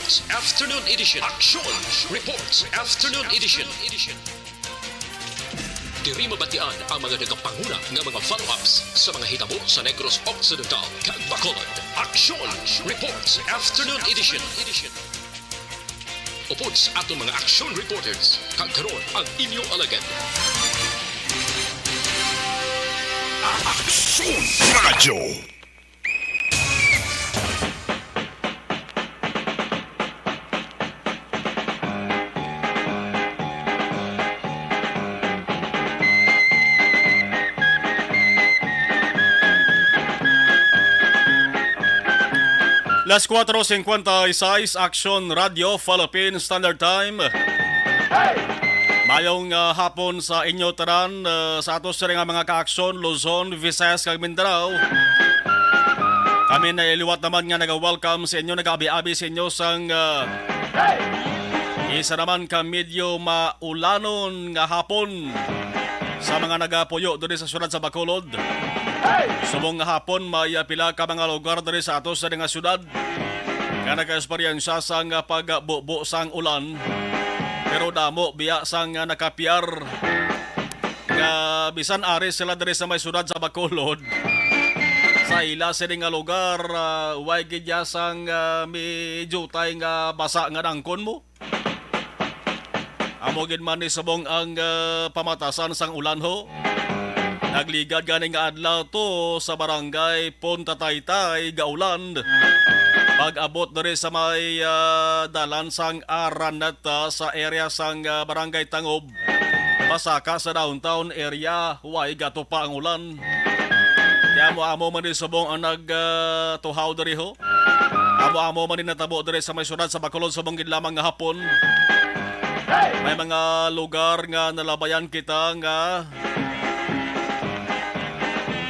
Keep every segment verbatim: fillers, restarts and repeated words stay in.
Afternoon Edition. Action Reports Afternoon Edition. Diri mabatian ang mga nagapanguna nga mga follow-ups sa mga hitabo sa Negros Occidental kag Bacolod. Action Reports Afternoon Edition. Upod sa aton mga action reporters, kag karon ang inyo alagad. Action Radyo. Las cuatro cincuenta y seis, Action Radio Philippine Standard Time. Mayong, ah, hapon sa inyo tanan, ah, sa ato sini nga mga ka-aksyon, Luzon, Visayas, kag Mindanao. Kami na liwat naman nga naga-welcome sa inyo, nag-abi-abi sa inyo sang, ah, isa naman ka medyo maulanon nga hapon sa mga nagapuyo diri sa siyudad sa Bacolod. Subong nga hapon, may, ah, pila ka mga lugar diri sa ato sa nga siyudad nga naka-eksperyensya sang pagbubo sang ulan, pero damo biya sang nakapiyar nga bisan ari sila diri sa may siyudad sa Bacolod, sa ila sini nga lugar, ah, way gid ya sang, ah, midjutay nga basa nga nangkon mo. Amo gid man ni subong ang, ah, pamatasan sang ulan, ho. Nagligad gani nga adlaw to sa barangay Punta Taytay, Gaulan. Pag-abot diri sa may, ah, dalan sang Araneta sa area sang, ah, Barangay Tangob, pasaka sa downtown area, way gatupa ang ulan. Kaya amo-amo man ni subong ang nag, ah, tuhaw diri, ho. Amo-amo man ni natabo diri sa may siyudad sa Bacolod subong gid lamang nga hapon. May mga lugar nga nalabayan kita nga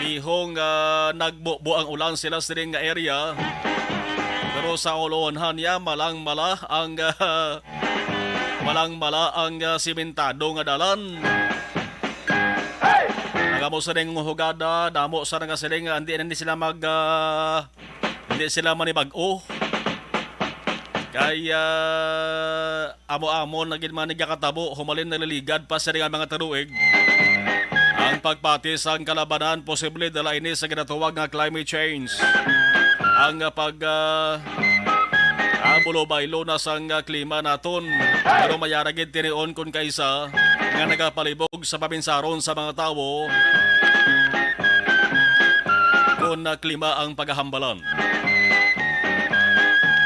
bihong, ah, nagbubo ang ulan sila sining nga area. Pero sa ulohan niya, malang-mala ang, ah, malang-mala ang, ah, simentado nga dalan. Nagamo sa ning hugada, damo sa nga siling, ah, hindi na ni sila mag, ah, hindi sila manibag-o. Kay, ah, amo-amo na gid man nagakatabo, humalin naliligad pa sa nga mga taluig. Ang pagpati sang kalabanan, posible dala ini sa ginatawag nga climate change. Ang, ah, pag, ah, ah, bulo-baylo na sang, ah, klima naton. Pero mayara gid tinion kon kaisa nga nagapalibog sa paminsaron sa mga tawo kon, ah, klima ang pagahambalan.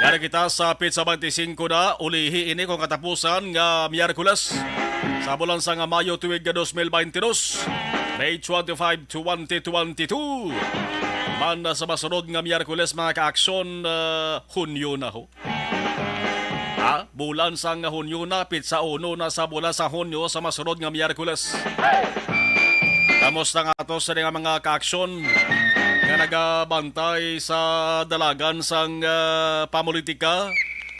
Yari kita sa petsa twenty-five na, ulihi ini kung katapusan nga Miyerkules sa bulan sa nga Mayo tuig nga dos mil baynte dos, May twenty-five, twenty twenty-two. Man na sa masunod nga Miyerkules, mga kaaksyon, ah, Hunyo na ho. Ha? Bulan sa nga Hunyo na, petsa uno na sa bulan sa Hunyo sa masunod nga Miyerkules. Kamusta nga ato sa nga mga kaaksyon nga nagabantay sa dalagan sang, ah, pamulitika,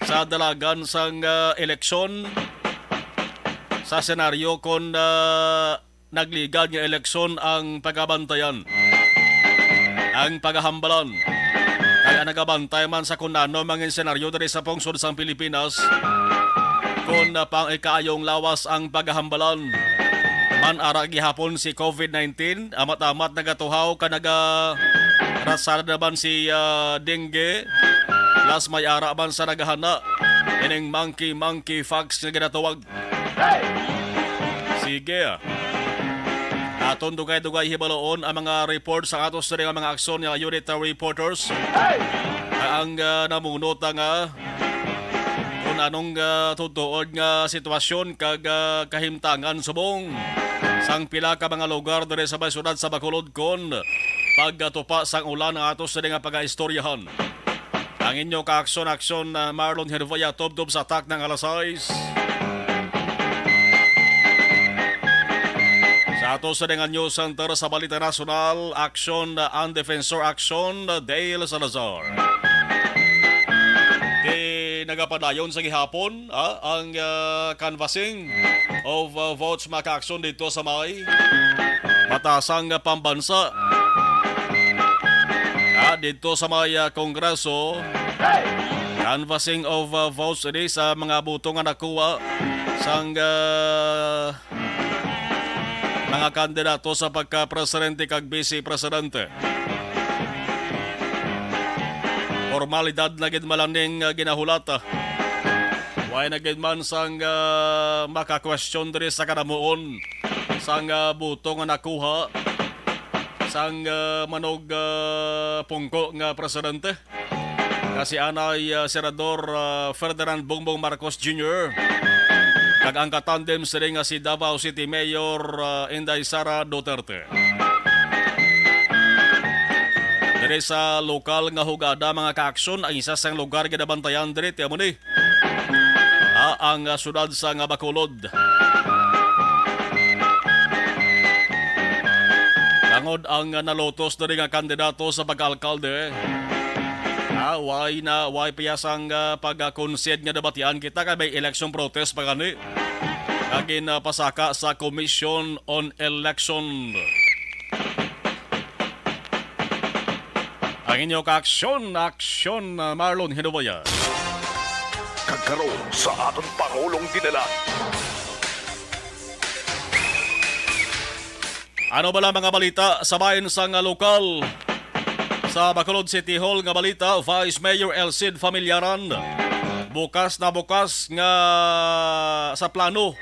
sa dalagan sang, ah, eleksyon, sa senaryo kon, ah, nagligad nga eleksyon ang pagabantayan, ang pagahambalan. Kay ang nagabantay man sa kun ano mangin senaryo diri sa pungsod sang Pilipinas, kun pang ikaayong lawas ang pagahambalan. Man ara gihapon si covid nineteen, amat-amat nagatuhaw ka nagarasada naman si, ah, dengue, plus may ara man sa nagahana ining monkey monkey fox nga ginatawag. Sige. Aton dugay-dugay hibaloon ang mga report sa ato sa nga mga aksyon nga unit, uh, reporters. Ang, uh, namunot nga kung anong, uh, tutuod nga sitwasyon kag, uh, kahimtangan subong sang pila ka mga lugar diri sa may syudad sa Bacolod kon pagkatupa sang ulan ang ato sa nga pagaistoryahan. Ang inyo ka-aksyon-aksyon, ah, Marlon Hervea, tubtob sa takna nga alas sais. Sa ato sa nga news center sa Balita Nasyonal, aksyon, ah, ang Defensor Aksyon, ah, Dale Salazar. Di nagapadayon sa gihapon, ah, ang, ah, canvassing of, ah, votes, mga kaaksyon, dito sa may matasang pambansa. Ah, dito sa may, ah, Kongreso, Canvassing of, uh, votes ini sa mga boto nga nakuha sang, uh, mga kandidato sa pagka-presidente kag vice presidente. Formalidad na gid man lang ning, uh, ginahulata. Way na gid man sang, uh, maka-question diri sa kanamuon sang, uh, boto nga nakuha sang, uh, manog, uh, pungko nga presidente. Nga si anay, ah, Senador, ah, Ferdinand Bongbong Marcos Junior kag ang katandem sini nga si Davao City Mayor, ah, Inday Sara Duterte. Diri sa lokal nga hugada, mga kaaksyon, ang isa sang lugar ginabantayan diri, ti amo ni, ah, ang, ah, siyudad sang Bacolod. Tangod ang, ah, nalutos diri nga kandidato sa pagkaalkalde, ah, way na, way piyasang, ah, pag-concede nga nabatian kita kay may election protest pa gani nga ginapasaka sa Commission on Election. Ang inyo kaaksyon, aksyon, ah, Marlon Hinuboya. Kag karon sa aton Pangulong Dinala. Ano bala mga balita sa bahin sang lokal? Sa Bacolod City Hall nga balita, Vice Mayor Elcid Familiaran bukas na bukas nga sa plano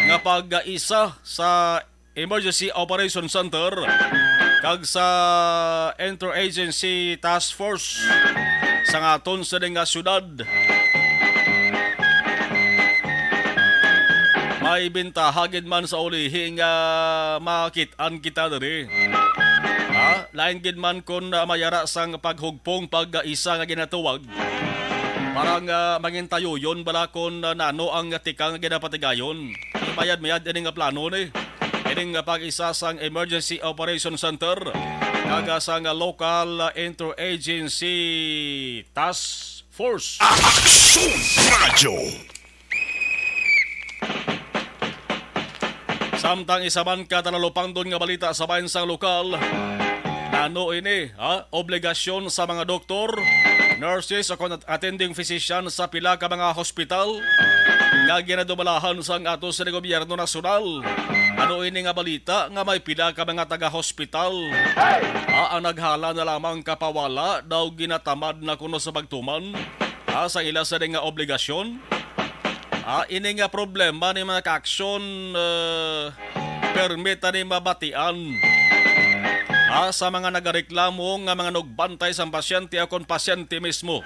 nga pag-isa sa Emergency Operation Center kag sa Interagency Task Force sa aton sini nga syudad. May bintaha gid man sa ulihi nga makit-an kita diri. Ha? Lain gid man kon, ah, may ara sang paghugpong pag-isa nga ginatuwag. Parang, ah, mangintayuyon bala kon, ah, nano ang tikang nga ginapatigayon. Mayad-mayad ini nga plano ni. Ining pag-isa sang Emergency Operation Center kag sang Local Interagency Task Force. Aksyon Radyo. Samtang isa man ka talalupangdon nga balita sa bahin sang lokal, nano ini, ha? Obligasyon sa mga doktor, nurses o kon attending physician sa pila ka mga hospital nga ginadumalahan sang ato sa gobyerno nasyonal. Ano ini nga balita nga may pila ka mga taga-hospital, ah, ang naghala na lamang kapawala daw ginatamad na kuno sa pagtuman, ah, sa ila sa nga obligasyon? Ah, ini nga problema ni mga kaaksyon, eh, permi ta ni mabatian, ah, sa mga nagareklamo nga mga nugbantay sang pasyente o kon pasyente mismo.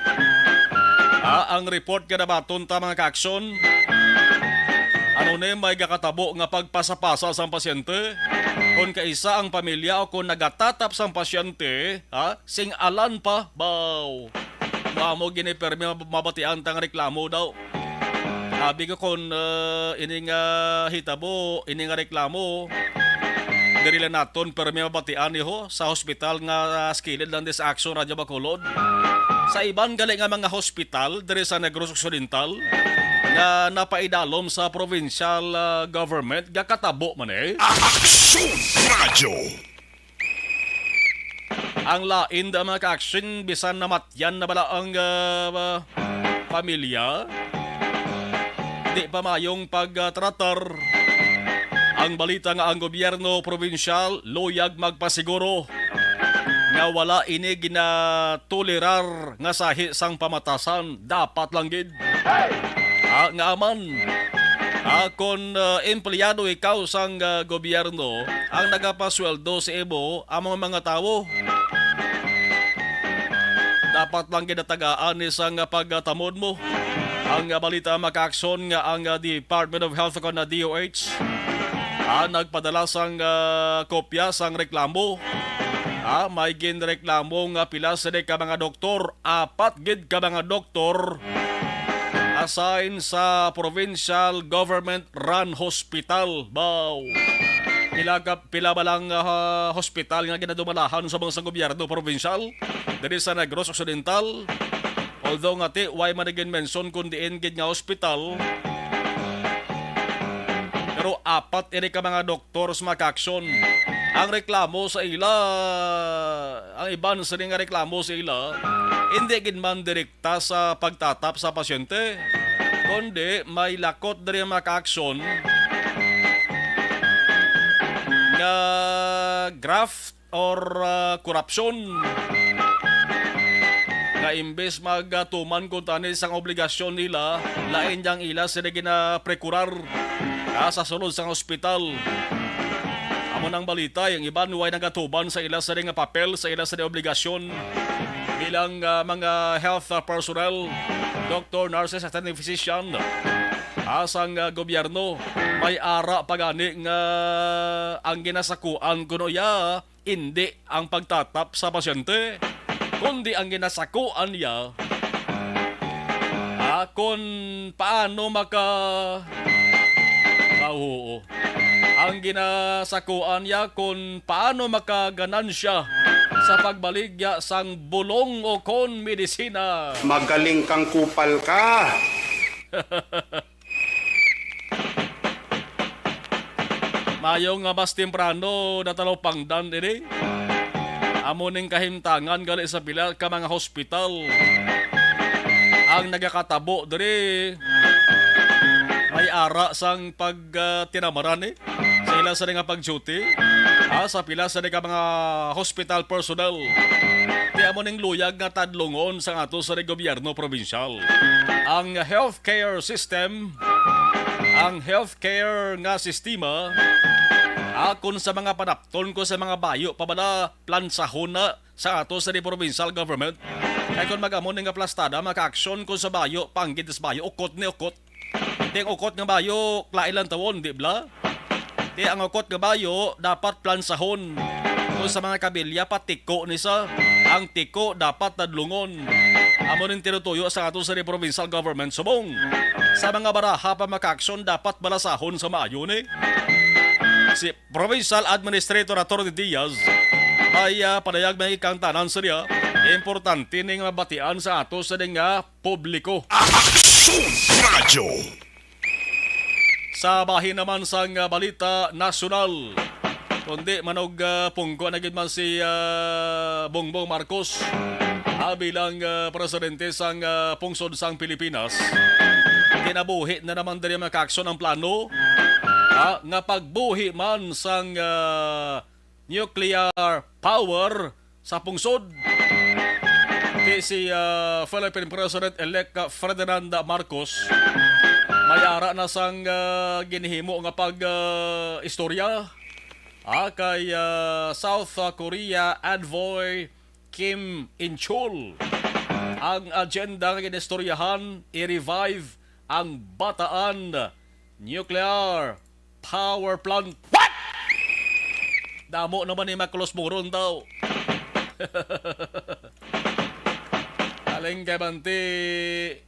Ah, ang report nga nabaton ta, mga kaaksyon, ano ni may gakatabo nga pagpasapasa sang pasyente? Kon kaisa ang pamilya o kon nagatatap sang pasyente, ha? Sing-alan pa, baw. Amo gini permi mab-, mabatian ta nga reklamo daw. Abi ko kon, eh, ini nga hitabo, ini nga reklamo, diri lang naton permi mabatian ni ho sa hospital nga, ah, sa kilid lang dis Action Radyo Bacolod. Sa iban gali nga mga hospital diri sa Negros Occidental nga napaidalom sa provincial, ah, government, gakatabo man eh. Action Radyo. Ang lain da, mga ka-action, bisan namatyan na bala ang, ah, pamilya, di pa mayong pagtratar. Ang balita nga ang gobyerno probinsyal luyag magpasiguro nga wala ini ginatolerar nga sahi sang pamatasan, dapat lang gid. Ah, nga aman, ah, kon, ah, empleyado ikaw sang, ah, gobyerno, ang nagapasweldo sa imo, amo nga mga tawo, dapat lang ginatagaan ni sang pagtamod mo. Ang, ah, balita, mga ka-action, nga ang, ah, Department of Health o kon na D O H, ah, nagpadala sang, ah, kopya sang reklamo. Ah, may ginreklamo nga pila sini ka mga doktor, apat gid ka mga doktor assign sa provincial government run hospital. Baw. Pila ka, pila ba lang, ah, hospital nga ginadumalahan sa mga sa gobyerno probinsyal diri sa Negros Occidental? Although nga ti, way man gid mention kung diin gid nga hospital, pero apat ini ka mga doktor sa mga ka-action. Ang reklamo sa ila, ang iban sini nga reklamo sa ila, hindi gid man direkta sa pagtatap sa pasyente, kundi may lakot diri ang mga kaaksyon nga graft or, ah, korupsyon, nga imbes magatuman kuntani sang obligasyon nila, lain yang ila sila ginaprekurar, ah, sa sulod sang ospital. Amo nang balita, yung iban way nagatuman sa ila sila nga papel, sa ila sila obligasyon bilang, ah, mga health, ah, personnel, doctor, nurses, attending physician, ah, sang, ah, gobyerno. May ara pa gani nga ang ginasakuan kuno iya indi ang pagtatap sa pasyente, kundi ang ginasakuan niya, ah, kung paano maka-, ah, oo. Ang ginasakuan niya kung paano makaganansya sa pagbaligya sang bulong o kon medisina. Magaling kang kupal ka. Mayo nga mas temprano natalupangdan ini. Amo ning kahimtangan gali sa pila ka mga hospital ang nagakatabo diri. May ara sang pag, ah, tinamaran, eh, sa ila sa nga pag-duty, ah, sa pila sa ka mga hospital personnel. Kaya mo ning luyag nga tadlungon sa ato sa gobyerno probinsyal. Ang healthcare system, ang healthcare nga sistema, akon sa mga panapton ko sa mga bayo pa bala plansahon na sa ato sa di provincial government. Kay kung mag-amo ni nga plastada, maka-aksyon ko sa bayo, panggid sa bayo, ukot ni ukot. Di ang ukot nga bayo, klai lang tawon, di bala? Di ang ukot nga bayo, dapat plansahon. Kung sa mga kabilya, patiko ni sa, ang tiko dapat nadlungon. Amo ning tinutuyo sa ato sa di provincial government subong. Sa mga baraha pa maka-aksyon, dapat balasahon sa maayo ni. Si Provincial Administrator Attorney Diaz, may, ah, padayag may kang tanan sa niya, importante ning mabatian sa ato sa nga publiko. Aksyon Radyo. Sa bahin naman sang, ah, balita nasyonal, kundi manog, ah, pungko na gid man si, ah, Bongbong Marcos, ah, bilang, ah, presidente sang, ah, pungsod sang Pilipinas, kinabuhi na naman diri maka-aksyon ang plano, ah, nga pagbuhi man sang, ah, nuclear power sa pungsod. Ti si, ah, Philippine President-elect, ah, Ferdinand Marcos, may ara na sang, ah, ginhimo nga pag, ah, istorya, ah, kay, ah, South Korea envoy Kim In-chul. Ang agenda nga ginistoryahan, i-revive ang Bataan Nuclear Power Plant. What? Damo naman ni Makulos Moron daw. Aling kay manti,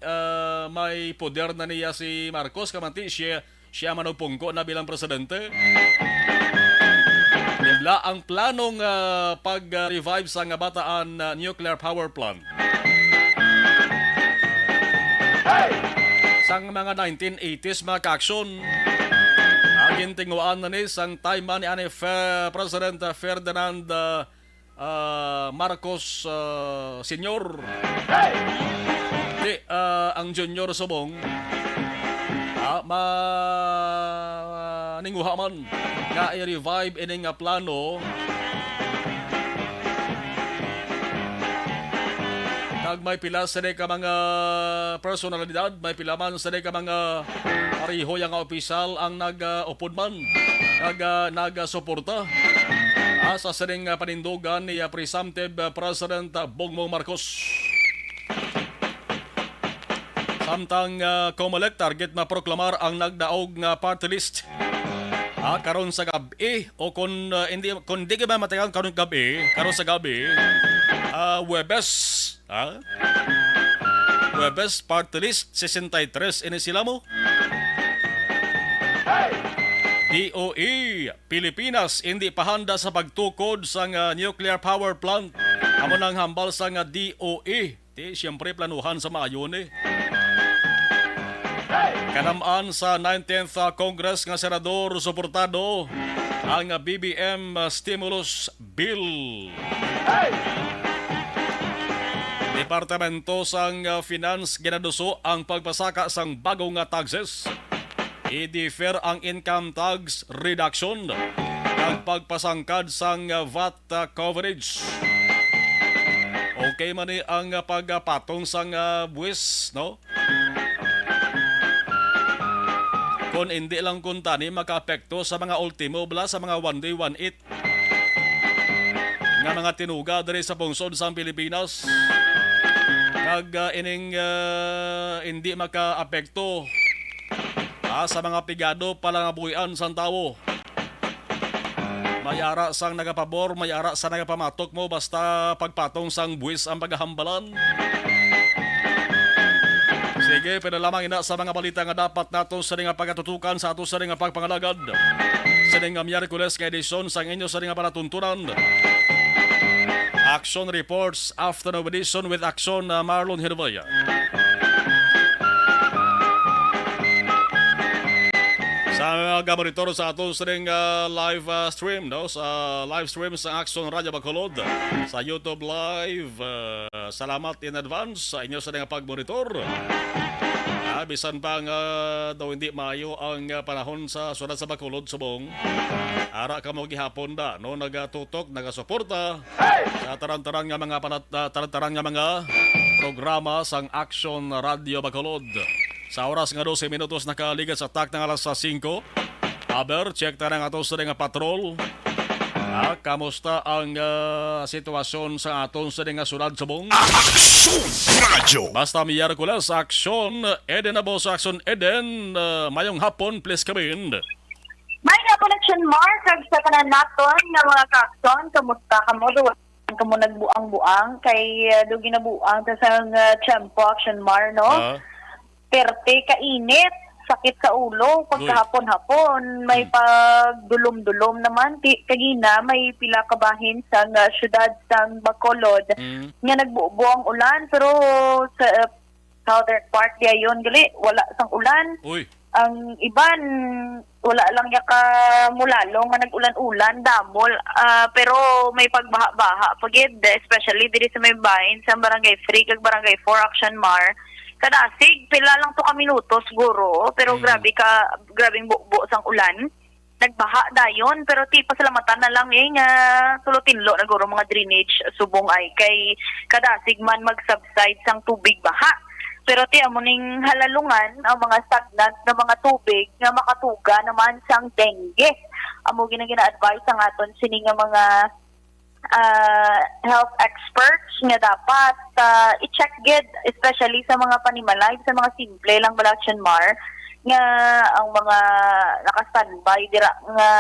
ah, may poder na niya si Marcos, kamanti siya, siya man og pungko na bilang presidente. Nila ang planong, ah, pag-revive sa nga Bataan, ah, nuclear power plant. Sang mga nineteen eighties, mga kaaksyon, ang gintinguhaan na ni sang time man ni ani Fe-, President Ferdinand, ah, ah, Marcos, ah, Senior. Di, ah, ang Junior subong, ah, ma-, ninguha man nga i-revive ini nga plano. Kag may pila sini ka mga personalidad, may pila man sini ka mga pareho yang nga opisyal ang nag-, ah, upod man, nag-, ah, nagasuporta, ah, sa sining, ah, panindugan ni, ah, presumptive, ah, President, ah, Bongbong Marcos. Samtang, ah, Comelec target maproklamar ang nagdaog nga party list, ah, karon sa gab-i o kung, ah, hindi, kung di ka ba matagal karon gab-i, karon sa gab-i, ah, Huwebes, ah, Huwebes, party list, sesenta y tres ini sila mo. D O E, Pilipinas, hindi pa handa sa pagtukod sa nga nuclear power plant. Amo nang hambal sa nga D O E. Ti, siyempre, planuhan sa maayo ni. Kanaman sa nineteenth Congress nga senador, suportado ang B B M Stimulus Bill. Departamento sang Finance ginaduso ang pagpasaka sang bago nga taxes. I-defer ang income tax reduction kag pagpasangkad sang vat coverage. Okay man ni ang pagpatong sang buwis, no? Kon hindi lang kuntani makaapekto sa mga ultimo bala sa mga one day, one eat nga mga tinuga diri sa pungsod sang Pilipinas, kag ah, ining ah, hindi makaapekto ah, sa mga pigado palangabuhian sang tawo. May ara sang nagapabor, may ara sa nagapamatok mo, basta pagpatong sang buwis ang pagahambalan. Sige, pila lamang ina sa mga balita nga dapat nato sini nga pagatutukan sa ato sini nga pagpangalagad. Sini nga Miyerkules nga edisyon sang inyo sini nga palatuntunan. Action Reports Afternoon Edition with Action, uh, Marlon Hervaya. Sa mga monitor sa aton sining, uh, live, uh, stream, no? Sa live stream sa Action Radio Bacolod, sa YouTube Live, uh, salamat in advance sa inyo sa nga pagmonitor. Ah, bisan pa nga daw hindi maayo ang, ah, panahon sa siyudad sa Bacolod, subong, ara kamo gihapon da, no, nagatutok, nagasuporta sa taran-taran nga mga panat-, ah, taran-taran nga mga programa sang Action Radio Bacolod. Sa oras nga dose minutos nakaligat sa takna nga alas singko, Aber, check ta na nga ato sa nga patrol. Ah, kamusta ang, ah, sitwasyon sa aton sa nga siyudad, subong? Action Radio. Basta Miyerkules, Action Eden na, boss. Action Eden, ah, mayong hapon, please come in. May nga connection, Mark, kag sa tanan naton nga mga ka-Action, kamusta kamo? Duwa kamo nagbuang-buang kay, ah, do ginabuang ta sa nga tiyempo, Action Mar, no? Ah. Perte ka init, sakit sa ulo, Uy. pagkahapon-hapon, may Mm. pagdulom-dulom naman. Ti-, kagina, may pila ka bahin sa nga syudad sang Bacolod Mm. nga nagbubo ang ulan, pero sa, uh, southern part diayon gali, wala sang ulan. Uy. Ang iban, wala lang niya ka mulalong nga nag-ulan-ulan, damol, ah, pero may pagbaha-baha pa gid, especially diri sa may bahin sa Barangay Three kag Barangay Four, Action Mar. Kadasig, pila lang to ka minuto siguro, pero Mm. grabe ka, grabing bubo sang ulan. Nagbaha dayon, pero ti pasalamatan na lang, eh, nga tulo-tinlo na guro mga drainage subong ay kay kadasig man mag-subside sang tubig baha. Pero ti amo ning halalungan ang mga stagnant nga mga tubig nga makatuga naman sang dengue. Amo gina gina-advise ang aton sini nga mga ah, health experts nga dapat, ah, i-check gid, especially sa mga panimalay, sa mga simple lang bala, Action Mar, nga ang mga naka-standby dira nga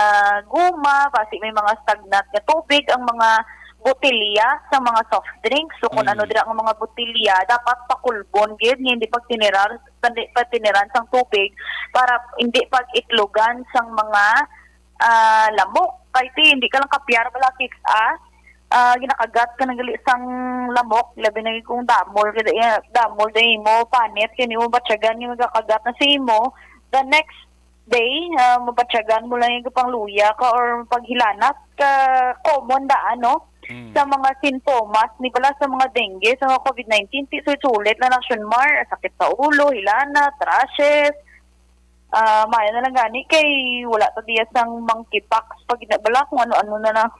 guma, basi may mga stagnant nga tubig, ang mga botelya sa mga soft drinks. So, kung Mm. ano dira nga mga botelya, dapat pakulbon gid, nga hindi pagtiniran, pandi-, pagtiniran sang tubig para hindi pag-itlogan sang mga ah, lamok. Kay ti, hindi ka lang kapyar bala, Kix, ah. Ah, ginakagat ka na gali sang lamok, labi na kung damol ka, eh, damol na imo panit, kay nimo batyagan yung nagakagat na sa imo. The next day, ah, mabatyagan mo lang yung pangluya ka or paghilanat ka, common da, ano? Mm. Sa mga sintomas, ni bala sa mga dengue, sa mga covid nineteen, ti, sulit-sulit na lang, Action Mar, sakit sa ulo, hilanat, rashes, Ah, maayo na lang gani kay wala ta diya sang monkeypox pag na-, bala kung ano-ano na lang,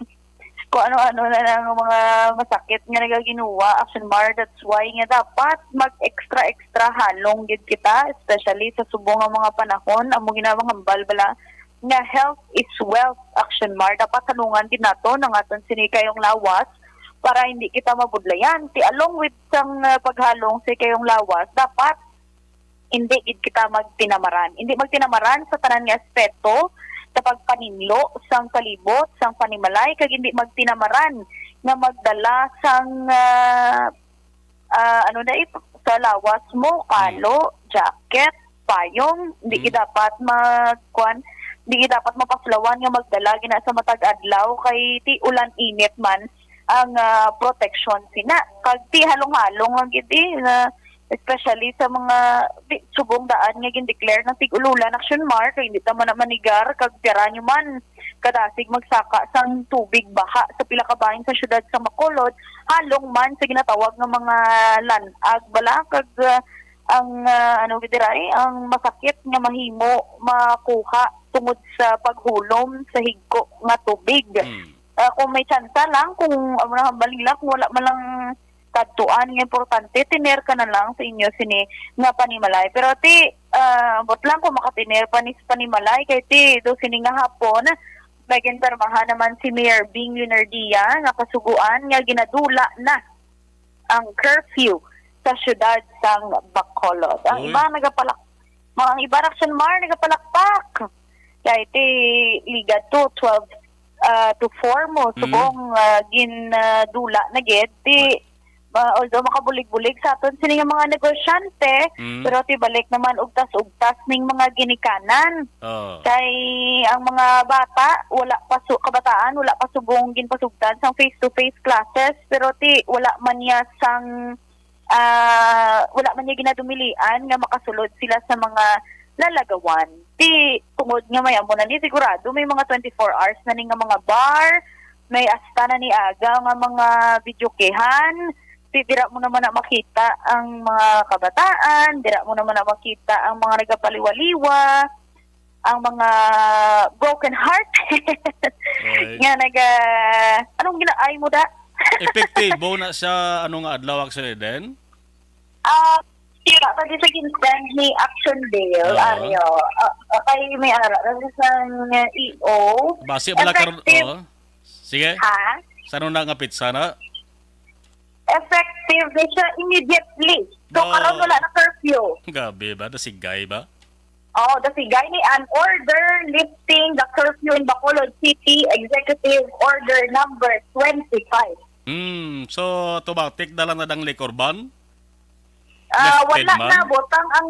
kung ano-ano na lang ang mga masakit nga nagaginuwa, Action Mar. That's why nga dapat mag-extra-extra halong gid kita, especially sa subong nga mga panahon. Amo ginawang hambal bala nga health is wealth, Action Mar. Dapat halungan gid nato ang aton sini kayong lawas para hindi kita mabudlayan. Ti along with sang, ah, paghalong sa kayong lawas, dapat hindi gid kita magtinamaran. Hindi magtinamaran sa tanan nga aspeto sa pagpaninlo sang palibot, sang panimalay, kag hindi magtinamaran nga magdala sang, ah, ah, ano na ito, sa lawas mo, kalo, jacket, payong, hindi Mm. gid dapat mag-, kuwan, hindi gid dapat mapaslawan nga magdala gina sa matag adlaw kay ti ulan init man ang, ah, protection sina. Kag ti halong-halong lang gid eh, nga especially sa mga di, subong daan nga gindeclare ng tig-ululan, Action Mar, kay hindi ta man na manigar kag pira nyo man kadasig magsaka sang tubig baha sa pila ka bahin sa siyudad sa Bacolod, halong man sa ginatawag nga mga lanag bala, kag ah, ang ah, ano gid diray, ang masakit nga mahimo makuha tungod sa paghulom sa higko nga tubig. Mm. Ah, kung may tsansa lang, kung amo na hambal nila, kung wala man lang kadtuan nga importante, tiner ka na lang sa inyo sini nga panimalay. Pero ti, ah, ambot lang kung makatiner pa ni sa panimalay, kay ti do sini nga hapon, may ginpermahan naman si Mayor Bing Leonardia nga kasuguan nga ginadula na ang curfew sa siyudad sang Bacolod. Ang Uy. iba nagapalak mga ang iba, Action Mar, nagapalakpak. Kay ti ligad to twelve ah, to four mo Mm. subong ah, ginadula na gid ti ah, although makabulig-bulig sa aton sini nga mga negosyante, Mm. pero ti balik naman ugtas-ugtas ning mga ginikanan. Oh. Kay ang mga bata, wala pa su kabataan, wala pa subong ginpasugtan sang face-to-face classes, pero ti wala man niya sang ah, wala man niya ginadumilian nga makasulod sila sa mga lalagawan. Ti tungod nga may amo na ni, sigurado may mga twenty-four hours na ni nga mga bar, may asta na ni aga nga mga videokehan. Ti dira mo naman na makita ang mga kabataan, dira mo naman na makita ang mga nagapaliwaliwa, ang mga broken heart Right. nga naga anong ginaay mo da? Epektibo na sa ano nga adlaw, Action Eden? Ah, sira pa di sa ginsend ni Action Bail, Oo. Aryo. Ah, ah, kay may ara na sa E O. Base bala karon, Effective. Oh. Sige. Ha? Sa ano na nga pitsa na? Effective na siya immediately. So, No. karon wala na curfew. Gabi ba? Dasigay ba? Oh, the sigay ni an order lifting the curfew in Bacolod City, Executive Order number twenty-five. Hmm, so automatic na lang na dang liquor ban? Ah, Lifted wala man? na butang ang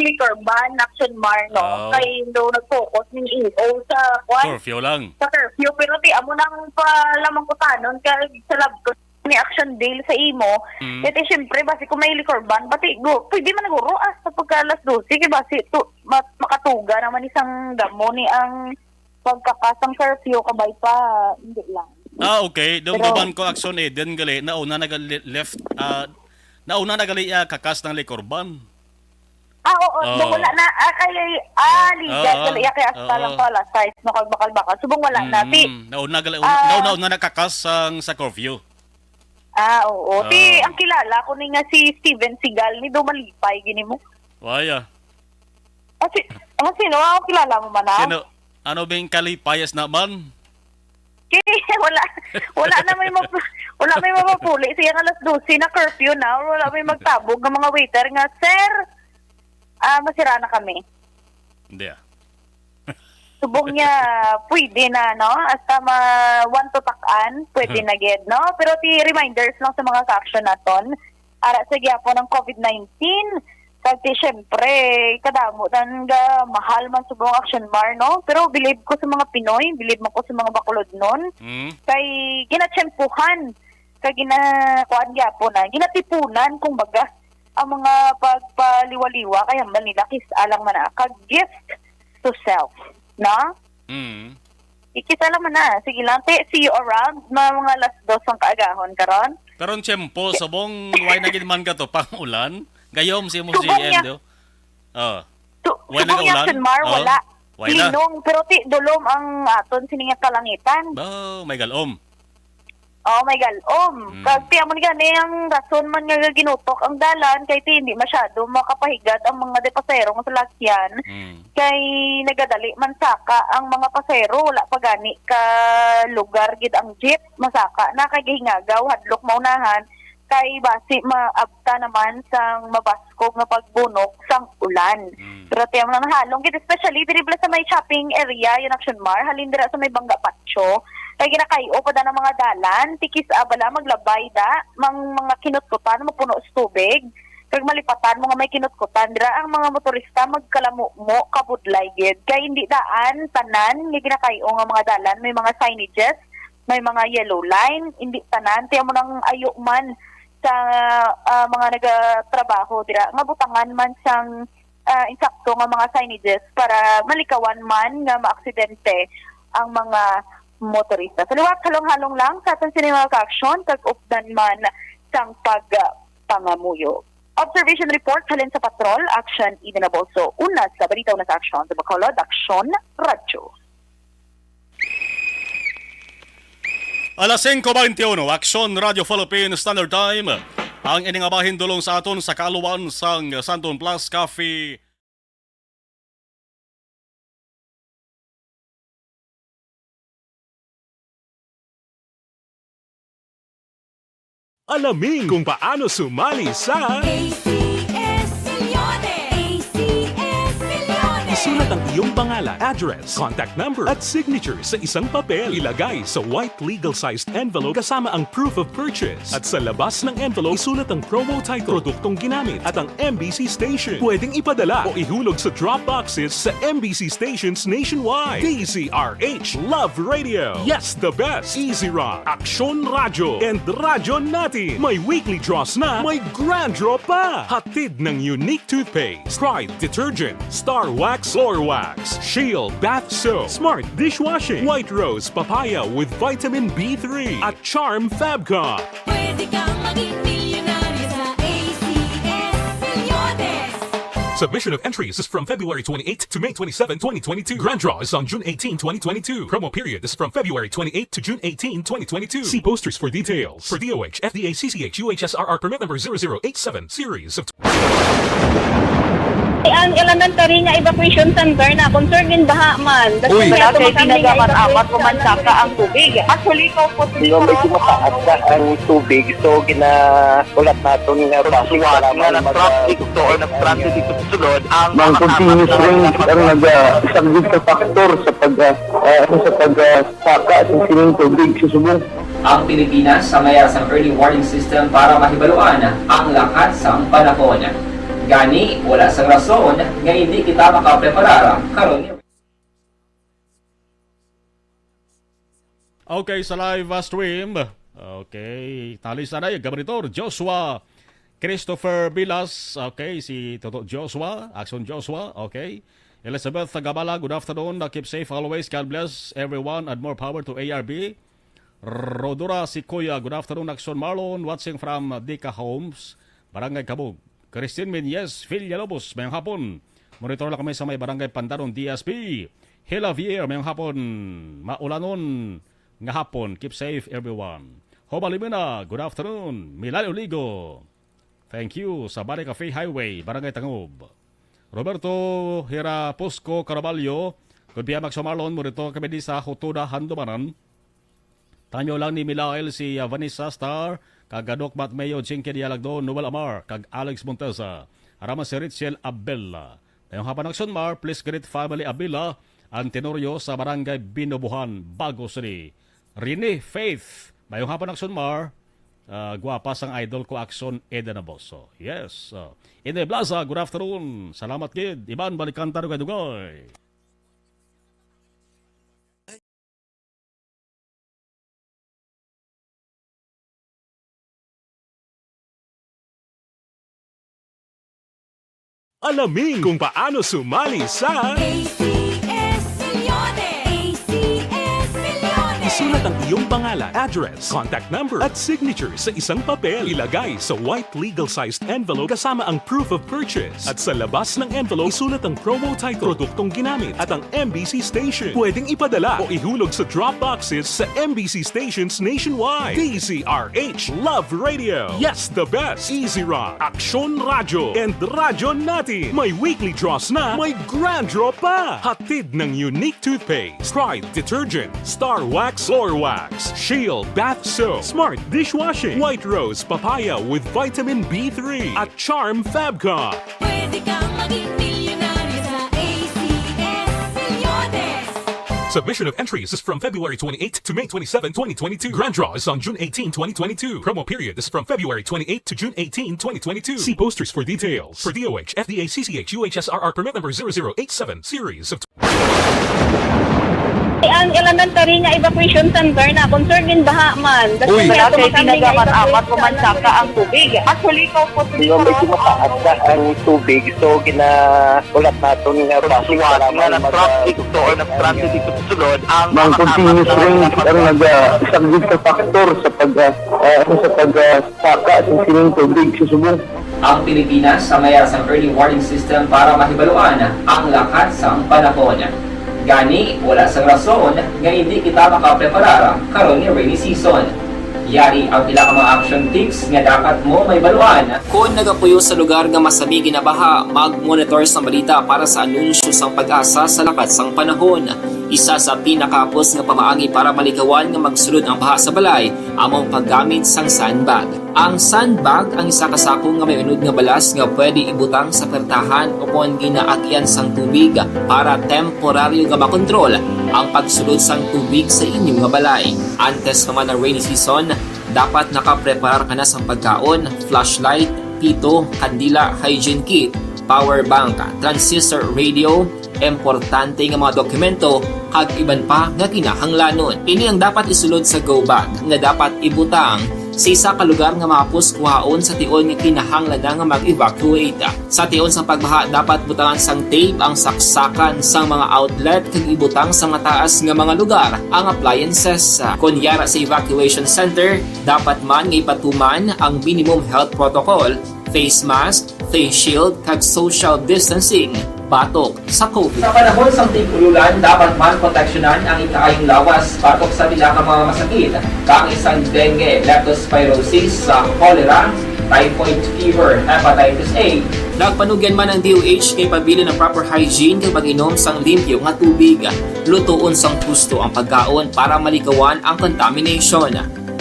liquor ban, Action Mar, no? Oh. Kay do nag-focus ning E O sa kwan, Curfew lang. sa curfew, pero ti amo nang palamang kutanon kay sa lab ni Action Bail sa imo. Mm. Kaya ti, syempre, basi kung may liquor ban, bati go, pwede man naguro ah, sa pagka alas dose, kay basi to, ma- makatuga naman isang damo ni ang pagkakas ang curfew, kabay pa, hindi lang. Ah, okay. Doon Pero- ba man ko, Action Eden, gali, nauna na gali left, ah, nauna na gali ah, kakas ng liquor ban. Ah, oo, Oo. nung wala na, ah, kay, ah, liga, Oo. gali, kay hasta Oo. lang pala, size, no, kag bakal-bakal. Subong wala na, ti, Mm, nauna gali, Ah. nauna, nauna nakakas ang sa curfew. Ah, oo. Ti, Oo. ang kilala ko ni nga si Steven Seagal, ni do malipay, gini mo. Waya. Ah, si, ah, sino? Ah, kilala mo man na? Sino? Ano bing kalipayas naman? Ti, wala, wala na may map- wala may mapapuli. Siya nga alas dose na curfew na, wala may magtabog ng mga waiter nga, "Sir, ah, masira na kami." Hindi ah. Subong niya, pwede na, no? Hasta ma one to takan, pwede na gid, no? Pero ti reminders lang sa mga ka-action naton. Ara sa gihapon ng covid nineteen, kag ti, syempre, kadamo nan ga mahal man subong Action Mar, no? Pero bilib ko sa mga Pinoy, bilib man ko sa mga Bacolodnon. Mm. Kay ginatsyempuhan, kag gina-, kuan gyapon na, ginatipunan, kumbaga, ang mga pagpaliwaliwa, kay hambal nila, kis-a lang man na, kag gift to self, no? Mm. Ikita lang man na. Sige lang, te, see you around, mga, mga alas dos ang kaagahon karon. Karon tiyempo, subong, why na gid man ka to, pang ulan? Gayom si mo si Subong niya. M D O. Oh. So, Wala subong ka niya, ulan? Action Mar, Oh, wala. wala na. Linong, pero ti, dulom ang aton sini nga kalangitan. Ba, may galom. Oh, may galom. Mm. Kag ti, amo ni gani ang rason man nga ginutok ang dalan, kay ti, hindi masyado makapahigad ang mga de pasero nga salakyan. Mm. Kay nagadali man saka ang mga pasero, wala pa gani ka lugar gid ang jeep, masaka na kay gihingagaw, hadlok maunahan, kay basi maabta naman sang mabaskog nga pagbunok sang ulan. Mm. Pero ti, amo na nahalong gid, especially diri bala sa may shopping area, yan, Action Mar, halin dira sa may Bangga Patio, kay ginakay-o pa dan ang mga dalan, tikis abala maglabay da, mang mga kinutkutan mapuno sa tubig, kag malipatan mo nga may kinutkutan dira ang mga motorista, magkalamumo, kabudlay gid. Kay hindi daan tanan nga ginakay-o nga mga dalan may mga signages, may mga yellow line, hindi tanan. Ti amo nang ayo man sa, ah, mga nagatrabaho dira nga butangan man sang, ah, insakto nga mga signages para malikawan man nga maaksidente ang mga motorista. Sa liwat, halong-halong lang sa aton sini mga kaaksyon kag updan man sang pagpangamuyo. Observation report halin sa patrol, Action Eden Abolso. Una sa balita, una sa aksyon sa Bacolod, Aksyon Radyo. Alas singko beintiuno, Aksyon Radyo Philippine Standard Time. Ang ini nga bahin dulong sa aton sa kaaluwan sang Santon Plus Coffee. Alamin kung paano sumali sa A C S Milyones. A C S Milyones. Isulat ang iyong pangalan, address, contact number, at signature sa isang papel. Ilagay sa white legal-sized envelope kasama ang proof of purchase. At sa labas ng envelope, isulat ang promo title, produktong ginamit, at ang M B C station. Pwedeng ipadala o ihulog sa drop boxes sa M B C stations nationwide. D Z R H Love Radio. Yes, the best. Easy Rock, Aksyon Radyo, and Radyo Natin. May weekly draws na, may grand draw pa. Hatid ng Unique Toothpaste, Pride Detergent, Star Wax Floor Wax, Shield Bath Soap, Smart Dishwashing, White Rose Papaya with Vitamin B three, at Charm Fabcon. Pwede kang maging milyonaryo sa A C S Milyones. Submission of entries is from February twenty-eighth to May twenty-seven, twenty twenty-two. Grand draw is on June eighteen, twenty twenty-two. Promo period is from February twenty-eighth to June eighteen, twenty twenty-two. See posters for details. For D O H, F D A, C C H, U H S R R permit number zero zero eight seven, series of Ang elementary nga evacuation center na concern in baha man. Uy. Wala kay ginagaman-amat, pumansaka ang tubig. Actually, ikaw po, Di ba, medyo mataas na ang tubig, so ginaulat naton nga basi nga kailangan nag-, nag-traffic to or nag-transit ito sulod ang mga continuous rain ang nag-, ah, isang big factor sa pag, ah, ah, ano, sa pag, ah, saka sa sining tubig sa subong. Ang Pilipinas sa mayara sang early warning system para mahibaluan ang lakat sang panahon. Gani, wala sang rason nga hindi kita makapreparar karon. Okay, sa live, uh, stream. Okay, tali sa na, Gobernador Joshua Christopher Vilas. Okay, si Toto Joshua, Action Joshua. Okay. Elizabeth Gabala, good afternoon. Uh, keep safe always. God bless everyone and more power to A R B. Rodora Sikoya, good afternoon. Action Marlon, watching from Dika Homes, Barangay Kabug. Christine Menyes Villalobos, mayong hapon. Monitor lang kami sa may Barangay Pandanon, D S P. Hila Vier, mayong hapon. Maulanon nga hapon. Keep safe, everyone. Hoba Limina, good afternoon. Milay Oligo, thank you. Sa Bari Cafe Highway, Barangay Tangub. Roberto Hirapusco Caraballo, good P M, Action Marlon, monitor kami di sa Hutuda, Handumanan. Tanyo lang ni Milael si, ah, Vanessa Star, kag, ah, Doc Matt Mayo, Jinky Dialagdo, Noel Amar, kag Alex Montesa. Arama si Richel Abela. Mayong hapon, Action Mar, please greet family Abela and Tenorio sa Barangay Binobuhan, Bago City. Rene Faith, mayong hapon, Action Mar. Ah, gwapa sang idol ko, Action Eden Aboso. Yes. Ah, Inday Blaza, good afternoon. Salamat gid. Iban, balikan ta dugay-dugay. Alamin kung paano sumali sa A C S Milyones. A C S Milyones. Isulat ang iyong pangalan, address, contact number, at signature sa isang papel. Ilagay sa white legal-sized envelope kasama ang proof of purchase. At sa labas ng envelope, isulat ang promo title, produktong ginamit, at ang M B C station. Pwedeng ipadala o ihulog sa drop boxes sa M B C stations nationwide. D Z R H Love Radio. Yes, the best. Easy Rock, Action Radyo, and Radyo Natin. May weekly draws na, may grand draw pa. Hatid ng Unique Toothpaste, Pride Detergent, Star Wax Floor Wax, Shield Bath Soap, Smart Dishwashing, White Rose Papaya with Vitamin B three, at Charm Fabcon. Pwede kang maging milyonaryo sa A C S Milyones. Submission of entries is from February twenty-eighth to May twenty-seven, twenty twenty-two. Grand draw is on June eighteen, twenty twenty-two. Promo period is from February twenty-eighth to June eighteen, twenty twenty-two. See posters for details. For D O H, F D A, C C H, U H S R R permit number zero zero eight seven, series of Ang elementary nga evacuation center na concerned in baha man. That's Uy. Why Wala ato kay makami nga tinaga man evacuate amat sa human saka ang tubig. Actually, ikaw po, Di ba, medyo mataas na ang tubig, so ginahulat naton nga Sa bus suwat para nga man nag-transit mag-, to or nag-transit dito sa sulod, ang Ang mga continuous tama rain na ang naga-, isa gid ka factor sa pag, ah, ah, sa pag, ah, saka sa sining tubig sa subong. Ang Pilipinas sa mayara sang early warning system para mahibaluan ang lakat sang panahon. Gani, wala sang rason nga indi kita makapreparar karon nga rainy season. Yari ang pila ka mga action tips nga dapat mo mahibaluan. Kon nagapuyo sa lugar nga masami ginabaha, mag-monitor sa balita para sa anunsyo sang PAGASA sa lakat sang panahon. Isa sa pinakahapos nga pamaagi para malikawan nga magsulod ang baha sa balay amo ang paggamit sang sandbag. Ang sandbag ang isa ka sako nga may unod nga balas nga pwede ibutang sa pertahan o kon ginaagyan sang tubig para temporaryo nga makontrol ang pagsulod sang tubig sa inyo nga balay. Antes pa man ang rainy season, dapat nakapreparar ka na sang pagkaon, flashlight, pito, kandila, hygiene kit, power bank, transistor radio, importante nga mga dokumento, kag iban pa nga kinahanglanon. Ini ang dapat isulod sa go bag nga dapat ibutang sa isa ka lugar nga mahapos kuhaon sa tion nga kinahanglan na nga mag-evacuate. Sa tion sang pagbaha, dapat butangan sang tape ang saksakan sang mga outlet kag ibutang sa mataas nga mga lugar ang appliances. Kon yara sa evacuation center, dapat man nga ipatuman ang minimum health protocol, face mask, face shield, kag social distancing batok sa COVID. Sa panahon sang tig-ululan, dapat man proteksyonan ang ikaayong lawas batok sa pila ka mga masakit, kaangay sang dengue, leptospirosis, sa cholera, typhoid fever, hepatitis A. Nagpanugyan man ang D O H nga ipabilin ang proper hygiene kag pag-inom sang limpyo nga tubig, lutoon sang husto ang pagkaon para malikawan ang contamination.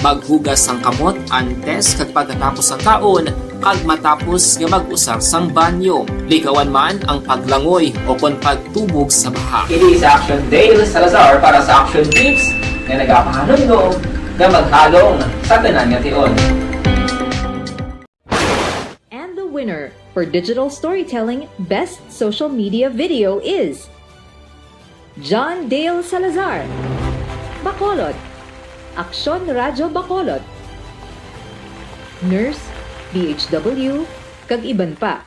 Maghugas sang kamot antes kag pagkatapos sang kaon, kag matapos nga mag-usar sang banyo. Likawan man ang paglangoy o kon pagtubog sa baha. Ini si Action Dale Salazar para sa Action Tips nga nagapahanumdom nga maghalong sa tanan nga tion. And the winner for digital storytelling best social media video is John Dale Salazar, Bacolod, Aksyon Radyo Bacolod, Nurse, D H W, kag iban pa.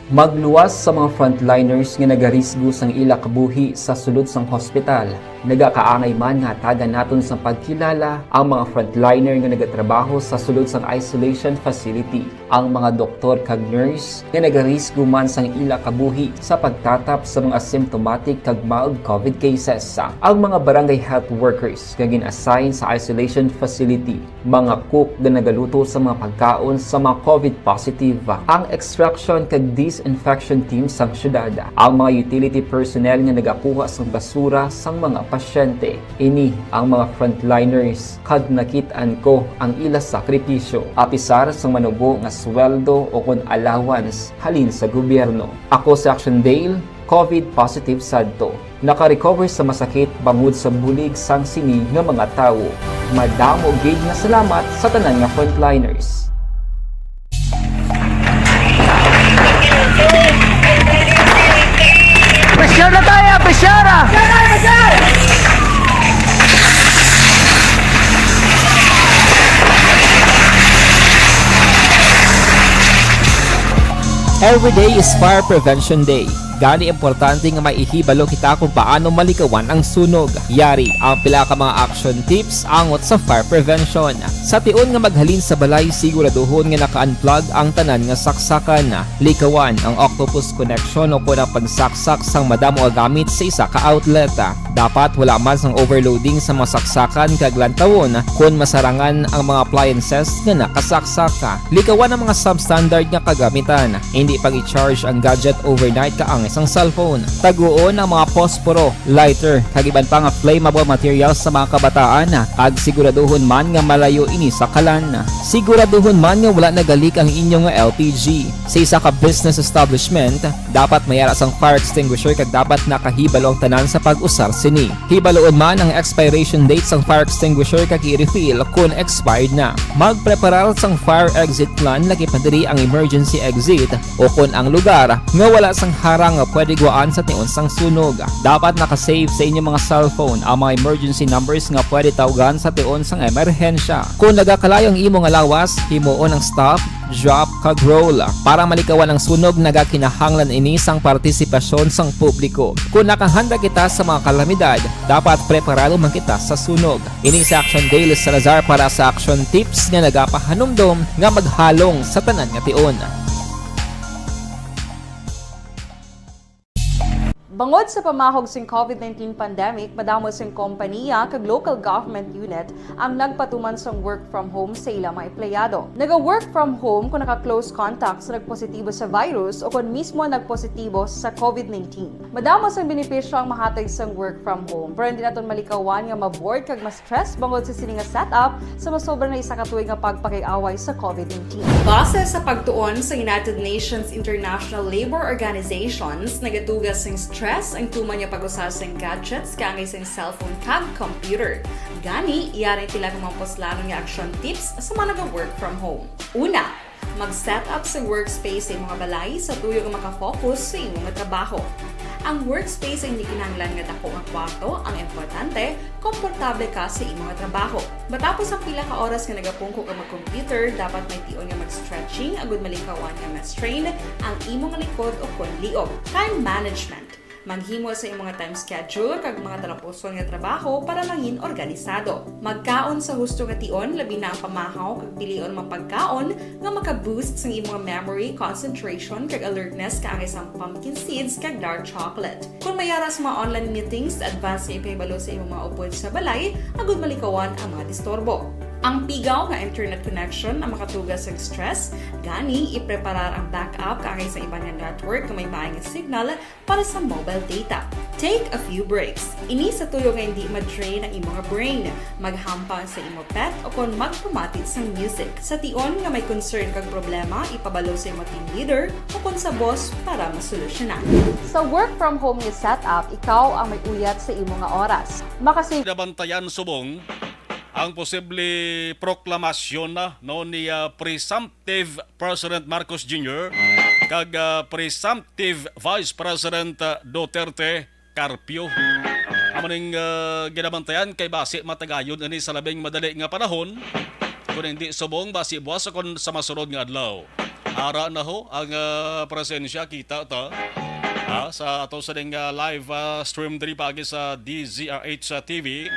Magluwas sa mga frontliners nga nagarisgo sang ila kabuhi sa sulod sang hospital. Nagakaangay man nga hatagan naton sang pagkilala ang mga frontliner nga nagatrabaho sa sulod sang isolation facility, ang mga doktor kag nurse nga nagarisgo man sang ila kabuhi sa pagtatap sa mga asymptomatic kag mild COVID cases, ang mga barangay health workers nga gin-assign sa isolation facility, mga cook nga nagaluto sa mga pagkaon sa mga COVID positive, ang extraction kag disinfection team sang syudad, ang mga utility personnel nga nagakuha sang basura sang mga pasyente. Ini ang mga frontliners kag nakit-an ko ang ila sakripisyo, apisar sang manubo nga sweldo o kon allowance halin sa gobyerno. Ako si Action Dale, COVID positive sadto. Naka-recover sa masakit bangod sa bulig sang sini nga mga tawo. Madamo gid nga salamat sa tanan nga frontliners. Pressure na tayo! Pressure na! Every day is Fire Prevention Day. Gani, importante nga may ihibalo kita kung paano malikawan ang sunog. Yari ang pila ka mga action tips angot sa fire prevention. Sa tion nga maghalin sa balay, siguraduhon nga naka-unplug ang tanan nga saksakan. Likawan ang octopus connection o kon ang pagsaksak sang madamo nga gamit sa isa ka outlet. Dapat wala man sang overloading sa mga saksakan kag lantawon kon masarangan ang mga appliances nga nakasaksak. Likawan ang mga substandard nga kagamitan. Indi pag-i-charge ang gadget overnight kaangay sang cellphone. Taguon ang mga posporo, lighter, kag iban pa nga flammable materials sa mga kabataan, kag siguraduhon man nga malayo ini sa kalan. Siguraduhon man nga wala nagalik ang inyo nga L P G. Sa isa ka business establishment, dapat may ara sang fire extinguisher kag dapat nakahibalo ang tanan sa pag-usar sini. Hibaluon man ang expiration date sang fire extinguisher kag i-refill kon expired na. Magpreparar sang fire exit plan, lakip na diri ang emergency exit o kon ang lugar nga wala sang harang nga pwede gwaan sa tion sang sunog. Dapat naka-save sa inyo mga cellphone ang mga emergency numbers nga pwede tawgan sa tion sang emerhensya. Kung nagakalayo ang imo nga lawas, himuon ang stop, drop, kag roll. Para malikawan ang sunog, nagakinahanglan ini sang partisipasyon sang publiko. Kung nakahanda kita sa mga kalamidad, dapat preparado man kita sa sunog. Ini si Action Daily Salazar para sa Action Tips nga nagapahanumdom nga maghalong sa tanan nga tion. Bangod sa pamahog sing COVID nineteen pandemic, madamo sing kompaniya kag local government unit ang nagpatuman sang work from home sa ila mga empleyado. Naga-work from home kung naka-close contact sa nagpositibo sa virus o kon mismo nagpositibo sa COVID nineteen. Madamo sang benepisyo ang mahatag sang work from home, pero hindi naton malikawan nga ma-bored kag ma-stress bangod sa sini nga setup sa masobra na isa ka tuig nga pagpakig-away sa COVID nineteen. Base sa pagtuon sa United Nations International Labour Organizations, nagatuga sing stress ang tuman nga pag-usa sing gadgets kaangay sing cellphone kag computer. Gani, yari tila ang mga puslanon nga action tips sa mga naga-work from home. Una, mag-set up sa workspace sa imong balay sa tuyo nga makafocus sa imong trabaho. Ang workspace ay hindi kinahanglan nga dako nga kwarto, ang importante, komportable ka sa imong trabaho. Matapos ang pila ka oras nga nagapungko ka mag-computer, dapat may tion nga mag-stretching agud malikawan nga ma-strain ang imong likod o kon liog. Time management. Maghimo sa imong time schedule kag mga talapuson nga trabaho para mangin organisado. Magkaon sa husto nga tion, labi na ang pamahaw kag pilion mga pagkaon nga maka-boost sang imong memory, concentration, kag alertness kaangay sang pumpkin seeds kag dark chocolate. Kung may ara sa mga online meetings, advance nga ipahibalo sa imong mga upod sa balay agud malikawan ang mga disturbo. Ang pigaw nga internet connection ang makatuga sa stress, gani ipreparar ang backup kaangay sa iban nga network nga may maay nga signal para sa mobile data. Take a few breaks. Ini sa tuyo nga hindi ma-drain ang imo nga brain. Maghampang sa imo pet o kon magpamati sang music. Sa tion nga may concern kag problema, ipabalo sa imo team leader o kon sa boss para masolusyonan. Sa work from home nga setup, ikaw ang may uyat sa imo nga oras. Makasave Nabantayan subong ang posible proklamasyon na, no, ni, ah, presumptive President Marcos Junior kag, ah, presumptive Vice President, ah, Duterte Carpio. Amo ning, ah, ginabantayan kay basi matagayon ini sa labing madali nga panahon, kun hindi subong basi buwas o kon sa masunod nga adlaw. Ara na ho ang, ah, presensya, kita ta. Ah, sa ato sa ding, ah, live, ah, stream diri paagi sa D Z R H, ah, T V.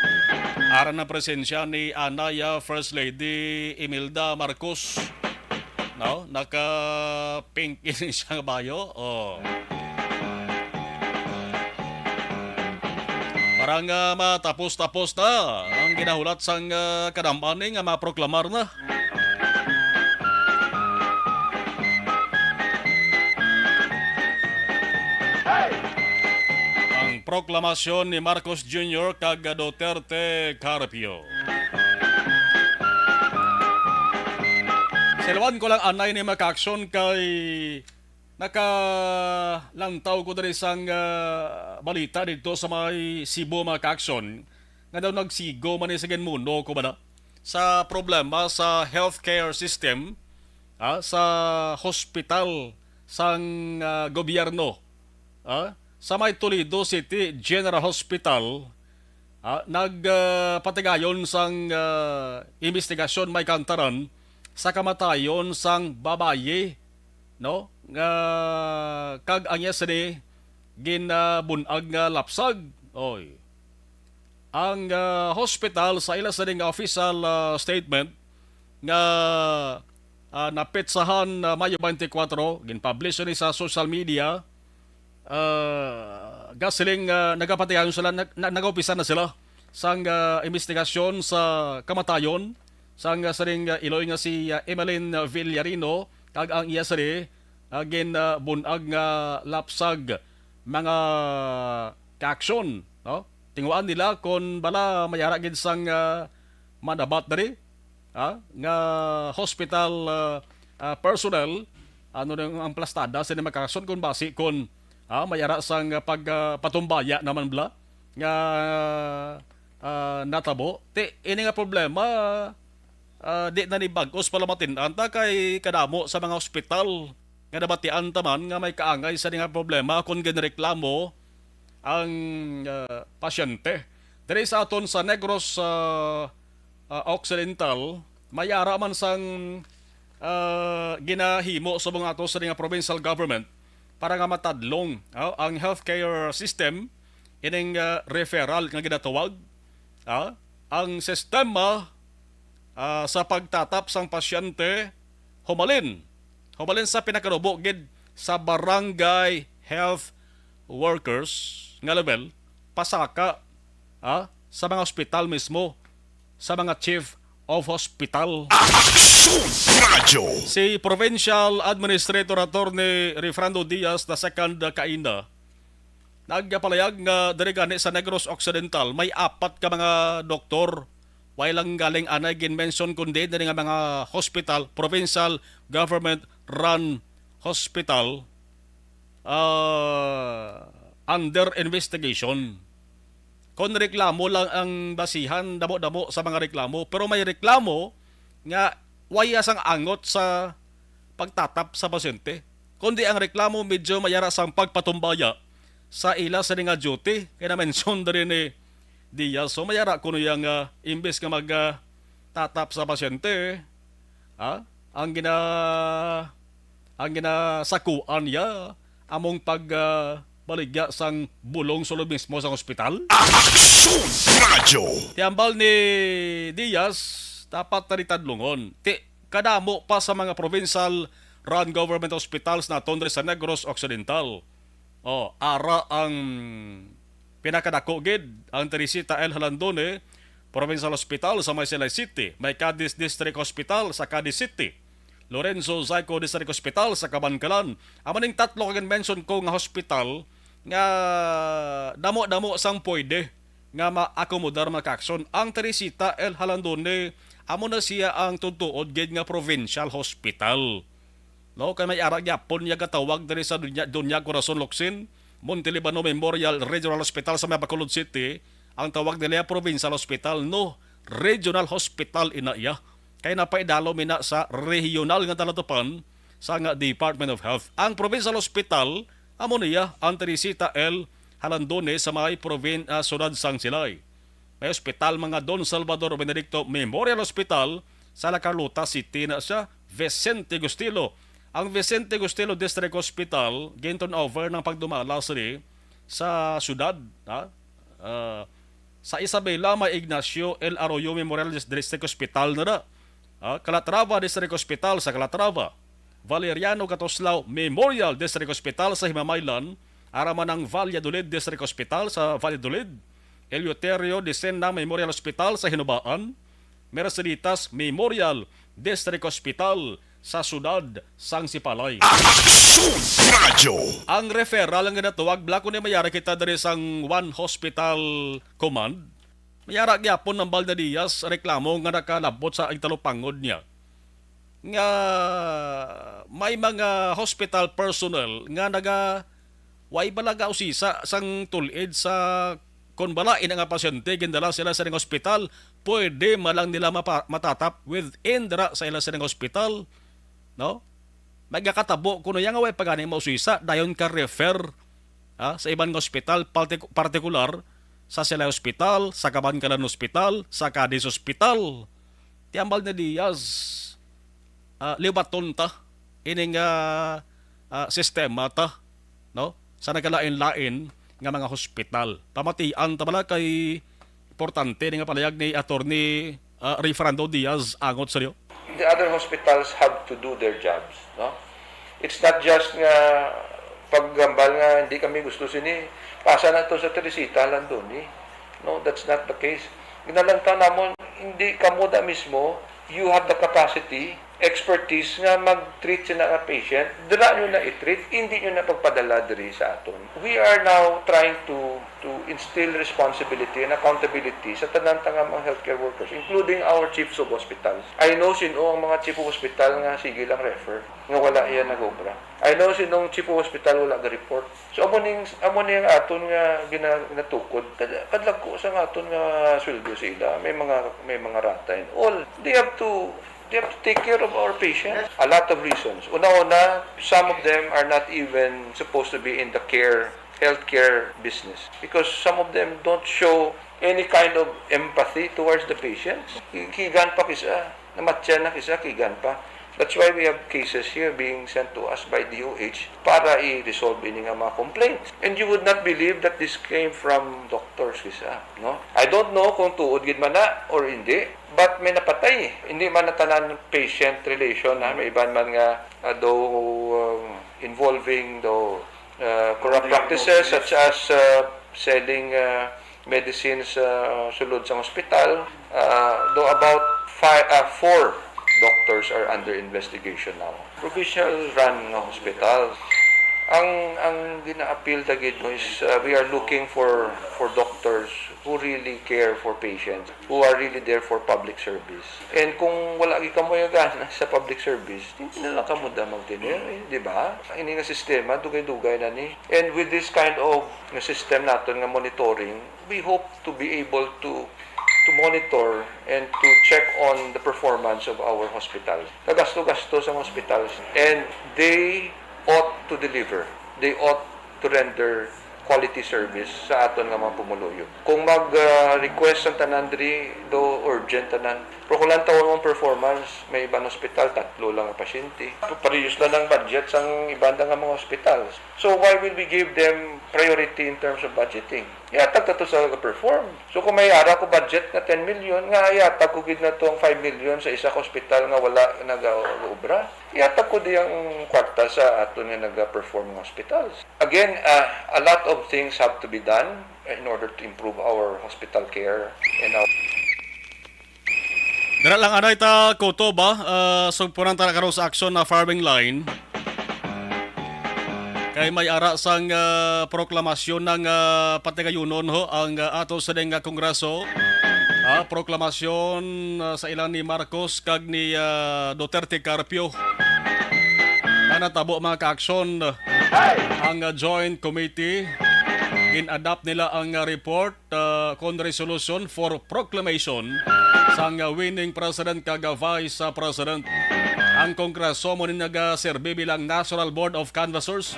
Ara na presensya ni anay, ah, First Lady Imelda Marcos. No? Naka-pink ini siya nga bayo. Oh. Parang, ah, matapos-tapos na ang ginahulat sang, ah, kadam-an ni nga maproklamar na. Ang proklamasyon ni Marcos Junior kag Duterte Carpio. Silawan ko lang anay ni mga ka-aksyon kay nakalantaw ko diri sang, ah, balita didto sa may Cebu, mga ka-aksyon, nga daw nagsigo man ni sa ginmuno ko ba na sa problema sa healthcare system, ah, sa hospital sang, ah, gobyerno, ah, sa may Toledo City General Hospital, ah, nag, ah, patigayon sang, ah, investigasyon may kantaran sa kamatayon sang babayi, no? Nga kag ang iya sini ginabun-ag nga lapsag. Oy. Ang, ah, hospital sa ila sini nga official, ah, statement nga, ah, napetsahan, ah, Mayo twenty-four, ginpublish ni sa social media, ah, gasiling, ah, nagapatigayon sila, nag-, na-, nagaupisa na sila sang, ah, investigasyon sa kamatayon sang, ah, sining, ah, iloy nga si, ah, Emeline Villarino kag ang iya sini, ah, gin, ah, bun-ag nga lapsag, mga ka-aksyon, no? Tinguhaan nila kon bala may ara gid sang, ah, manabat diri, ah, nga hospital, ah, ah, personnel, ano na ang plastada sa mga ka-aksyon kung basi kung, ah, may ara sang, ah, pag, ah, patumbaya naman bala nga, ah, natabo. Ti, ini nga problema, ah, di na ni bag-os pala matin-an ta kay kadamo sa mga ospital nga nabatian ta man nga may kaangay sa nga problema kon ginreklamo ang, ah, pasyente. Diri sa aton sa Negros, ah, ah, Occidental, may ara man sang, ah, ginahimo subong ato sa nga provincial government para nga matadlong, ah, ang healthcare system ining, ah, referral nga ginatawag, ah, ang sistema, ah, sa pagtatap sang pasyente humalin, humalin sa pinakarubo gid sa barangay health workers nga level, pasaka, ah, sa mga ospital mismo, sa mga chief of hospital. Aksyon Radyo. Si Provincial Administrator Attorney Refrando Diaz the second kaina nagpalayag nga diri gani sa Negros Occidental may apat ka mga doktor. Way lang galing anay gin-mention kundi diri nga mga hospital, provincial government run hospital, ah, under investigation. Kon reklamo lang ang basihan, damo-damo sa mga reklamo, pero may reklamo nga waya sang angot sa pagtatap sa pasyente, kundi ang reklamo medyo mayara sang pagpatumbaya sa ila sini nga duty kay na-mention diri ni Diaz. So mayara kuno iya nga imbes nga mag, ah, tatap sa pasyente, ha? Ang gina-, ang ginasakuan niya among pag, ah, baligya sang bulong sulod mismo sang ospital. Aksyon Radyo. Tiambal ni Diaz, dapat na rin tadlungon. Ti, kadamo pa sa mga provincial run government hospitals naton diri sa Negros Occidental. Oh, ara ang pinakadako gid, ang Teresita L. Jalandone Provincial Hospital sa may Silay City, may Cadiz District Hospital sa Cadiz City, Lorenzo Xico District Hospital sa Kabankalan. Amo ning tatlo ka mention ko nga hospital nga damo-damo sang pwede nga ma-accommodar, mga kaaksyon. Ang Teresita L. Jalandone, amo na siya ang tutuod gid nga provincial hospital. No, kay may ara gyapon niya gatawag diri sa Dunya, Dunya Corazon Locsin, Montelibano Memorial Regional Hospital sa may Bacolod City, ang tawag nila Provincial Hospital, no, Regional Hospital ina iya. Kay napaidalom ina sa regional nga talatupan sa nga Department of Health. Ang Provincial Hospital, amo niya ang Teresita L. Jalandone sa may provin-, ah, siyudad sang Silay. May ospital mga Don Salvador Benedicto Memorial Hospital sa La Carlota City na siya, Vicente Gustilo. Ang Vicente Gustilo District Hospital, ginturn over ng pagdumala sini sa syudad, ha? Ah, sa Isabela, may Ignacio L. Arroyo Memorial Dis-, District Hospital na na. Ah, Calatrava District Hospital sa Calatrava. Valeriano Catoslao Memorial District Hospital sa Himamaylan, ara man ang Valladolid District Hospital sa Valladolid, Eleuterio Dicena Memorial Hospital sa Hinubaan, Merceditas Memorial District Hospital sa siyudad sang Sipalay. Aksyon Radyo. Ang referral ang ginatawag, bala ko ni mayara kita diri sang One Hospital Command. Mayara gyapon ang Balda Diaz reklamo nga nakalabot sa igtalupangod niya nga may mga hospital personnel nga naga, way bala gausisa sang tulid sa kon bala ina nga pasyente gindala sila sa ning hospital, pwede man lang nila mapa-, matatap within dira sa ila sa ning hospital, no? Magakatabo kuno iya nga way pa gani mausisa, dayon ka refer, ah, sa iban nga ospital, partik-, partikular sa Silay Hospital, sa Kabankalan Hospital, sa Cadiz Hospital. Ti hambal ni Diaz, ah, liwaton ta ining, ah, ah, sistema ta, no? Sa nagkalain-lain nga mga hospital. Pamatian ta bala kay importante ni nga palayag ni Attorney, ah, Refrando Diaz angot sa iyo. The other hospitals have to do their jobs, no? It's not just nga paghambal nga hindi kami gusto sini, pasa na to sa Teresita, Landoni. No, that's not the case. Ginalantaw namon, hindi kamo da mismo, you have the capacity, expertise nga mag-treat sina nga patient, dira nyo na i-treat, hindi nyo na pagpadala diri sa aton. We are now trying to to instill responsibility and accountability sa tanan ta nga mga healthcare workers, including our chiefs of hospitals. I know sino ang mga chief of hospital nga sige lang refer, nga wala iya nag-obra. I know sinong chief of hospital wala ga-report. So, amo ning, amo ning aton nga gina-, ginatukod. Kad-, kadlagko sa nga aton nga sweldo sa ila, may mga, may mga rata and all. They have to We have to take care of our patients. A lot of reasons. Una-una, some of them are not even supposed to be in the care, healthcare business because some of them don't show any kind of empathy towards the patients. Ki-, kigan pa kisa, namatyan na kisa, kigan pa. That's why we have cases here being sent to us by D O H para i-resolve ini nga mga complaints. And you would not believe that this came from doctors kisa, no? I don't know kung tuod gid man na or hindi, but may napatay. Hindi man na tanan patient relation, ha? May iban man nga, uh, though, um, involving though, uh, corrupt practices such as, uh, selling, uh, medicines, uh, sulod sa hospital. Uh, though about five, uh, four doctors are under investigation now. Provincial run nga hospital. Ang, ang ginaapil ta gid mo is, uh, we are looking for, for doctors who really care for patients, who are really there for public service. And kung wala gid kamo yung gana sa public service, hindi na lang kamo damag dinhi, eh, di ba? Ini nga sistema, dugay-dugay na ni. And with this kind of nga system naton nga monitoring, we hope to be able to to monitor and to check on the performance of our hospitals. Kagasto-gasto sa hospitals, and they ought to deliver. They ought to render quality service sa aton nga mga pumuluyo. Kung mag, ah, request ang tanan diri, do urgent tanan. Pero kung lang tawon ang performance, may iban hospital, tatlo lang ang pasyente. Parehas lang ang budget sang iban nga mga hospital. So why will we give them priority in terms of budgeting? Ihatag ta to sa nag-perform. So kung may ara ko budget nga ten million, nga ihatag ko gid na to ang five million sa isa ka ospital nga wala nag-obra. Ihatag ko di ang kwarta sa aton nga nag-perform nga hospitals. Again, ah, a lot of things have to be done in order to improve our hospital care and our Dira lang anay ta kutob, ah, sugpunan ta na karon sa aksyon na firing line. Kay may ara sang, ah, proklamasyon ng, ah, patigayunon ho ang, ah, ato sining, ah, Kongreso. Ah, proklamasyon, ah, sa ilang ni Marcos kag ni, ah, Duterte Carpio. Nga natabo, mga kaaksyon, ang, ah, Joint Committee, gin-adopt nila ang, ah, report, ah, kon resolution for proclamation sang, ah, winning president kag, ah, vice, ah, president. Ang Kongreso mo ni nagaserbi bilang National Board of Canvassers,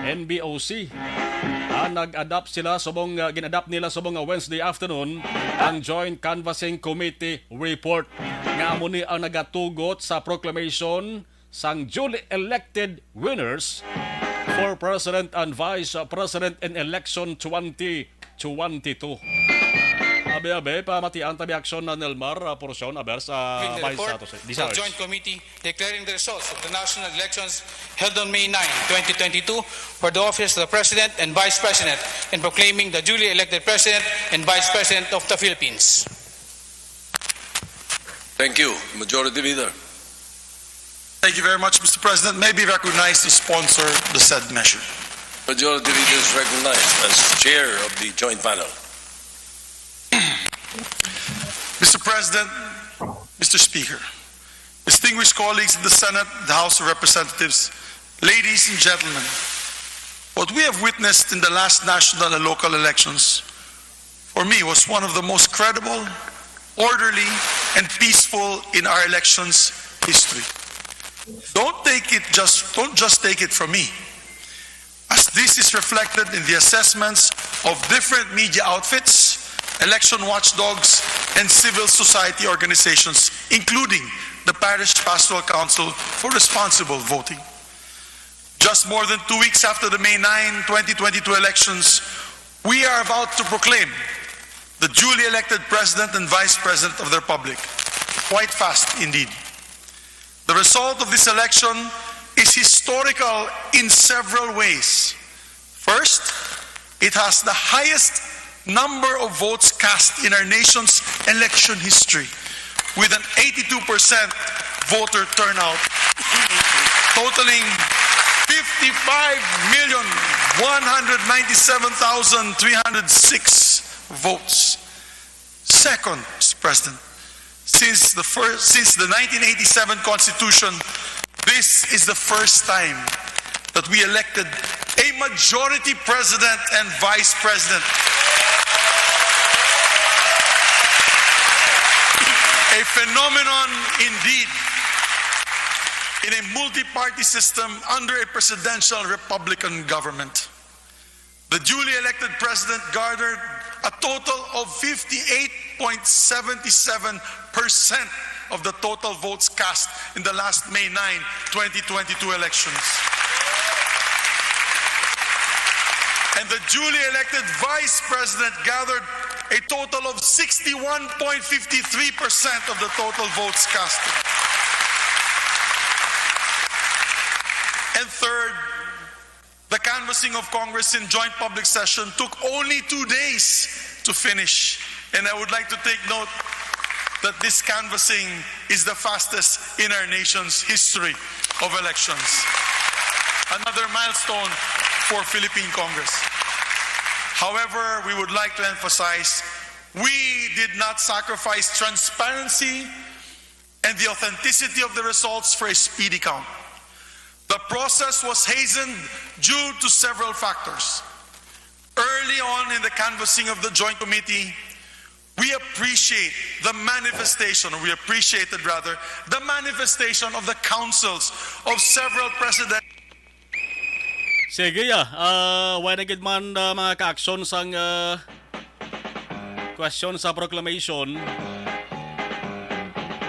N B O C. Ah, nag-adopt sila subong, ah, gin-adopt nila subong nga Wednesday afternoon ang Joint Canvassing Committee report nga amo ni ang nagatugot sa proclamation sang duly elected winners for President and Vice President in election twenty twenty-two. Abi-abi, pamatian tabi aksyon na Nelmar, ah, porsyon, aber sa Reading the Vice report sa to si of Dizarge. Joint Committee declaring the results of the national elections held on May nine, twenty twenty-two, for the office of the President and Vice President, and proclaiming the duly elected President and Vice President of the Philippines. Thank you, Majority Leader. Thank you very much, Mister President. May I be recognized to sponsor the said measure. Majority Leader is recognized as chair of the joint panel. Mister President, Mister Speaker, distinguished colleagues in the Senate, the House of Representatives, ladies and gentlemen, what we have witnessed in the last national and local elections for me was one of the most credible, orderly, and peaceful in our elections history. Don't take it just, don't just take it from me, as this is reflected in the assessments of different media outfits, election watchdogs, and civil society organizations, including the Parish Pastoral Council for Responsible Voting. Just more than two weeks after the May nine, twenty twenty-two elections, we are about to proclaim the duly elected President and Vice President of the Republic. Quite fast, indeed. The result of this election is historical in several ways. First, it has the highest number of votes cast in our nation's election history, with an eighty-two percent voter turnout, totaling fifty-five million one hundred ninety-seven thousand three hundred six votes. Second, Mister President, since the first, since the nineteen eighty-seven Constitution, this is the first time that we elected a majority president and vice president. A phenomenon indeed in a multi-party system under a presidential Republican government. The duly elected president garnered a total of fifty-eight point seven seven percent of the total votes cast in the last May ninth, twenty twenty-two elections. And the duly elected vice president gathered a total of sixty-one point five three percent of the total votes cast. And third, the canvassing of Congress in joint public session took only two days to finish. And I would like to take note that this canvassing is the fastest in our nation's history of elections. Another milestone for Philippine Congress. However, we would like to emphasize, we did not sacrifice transparency and the authenticity of the results for a speedy count. The process was hastened due to several factors. Early on in the canvassing of the Joint Committee, we appreciate the manifestation, or we appreciated rather, the manifestation of the counsels of several presidential Sige, ah. Ah, wala na gid man, ah, mga ka-aksyon sang, ah, question sa proclamation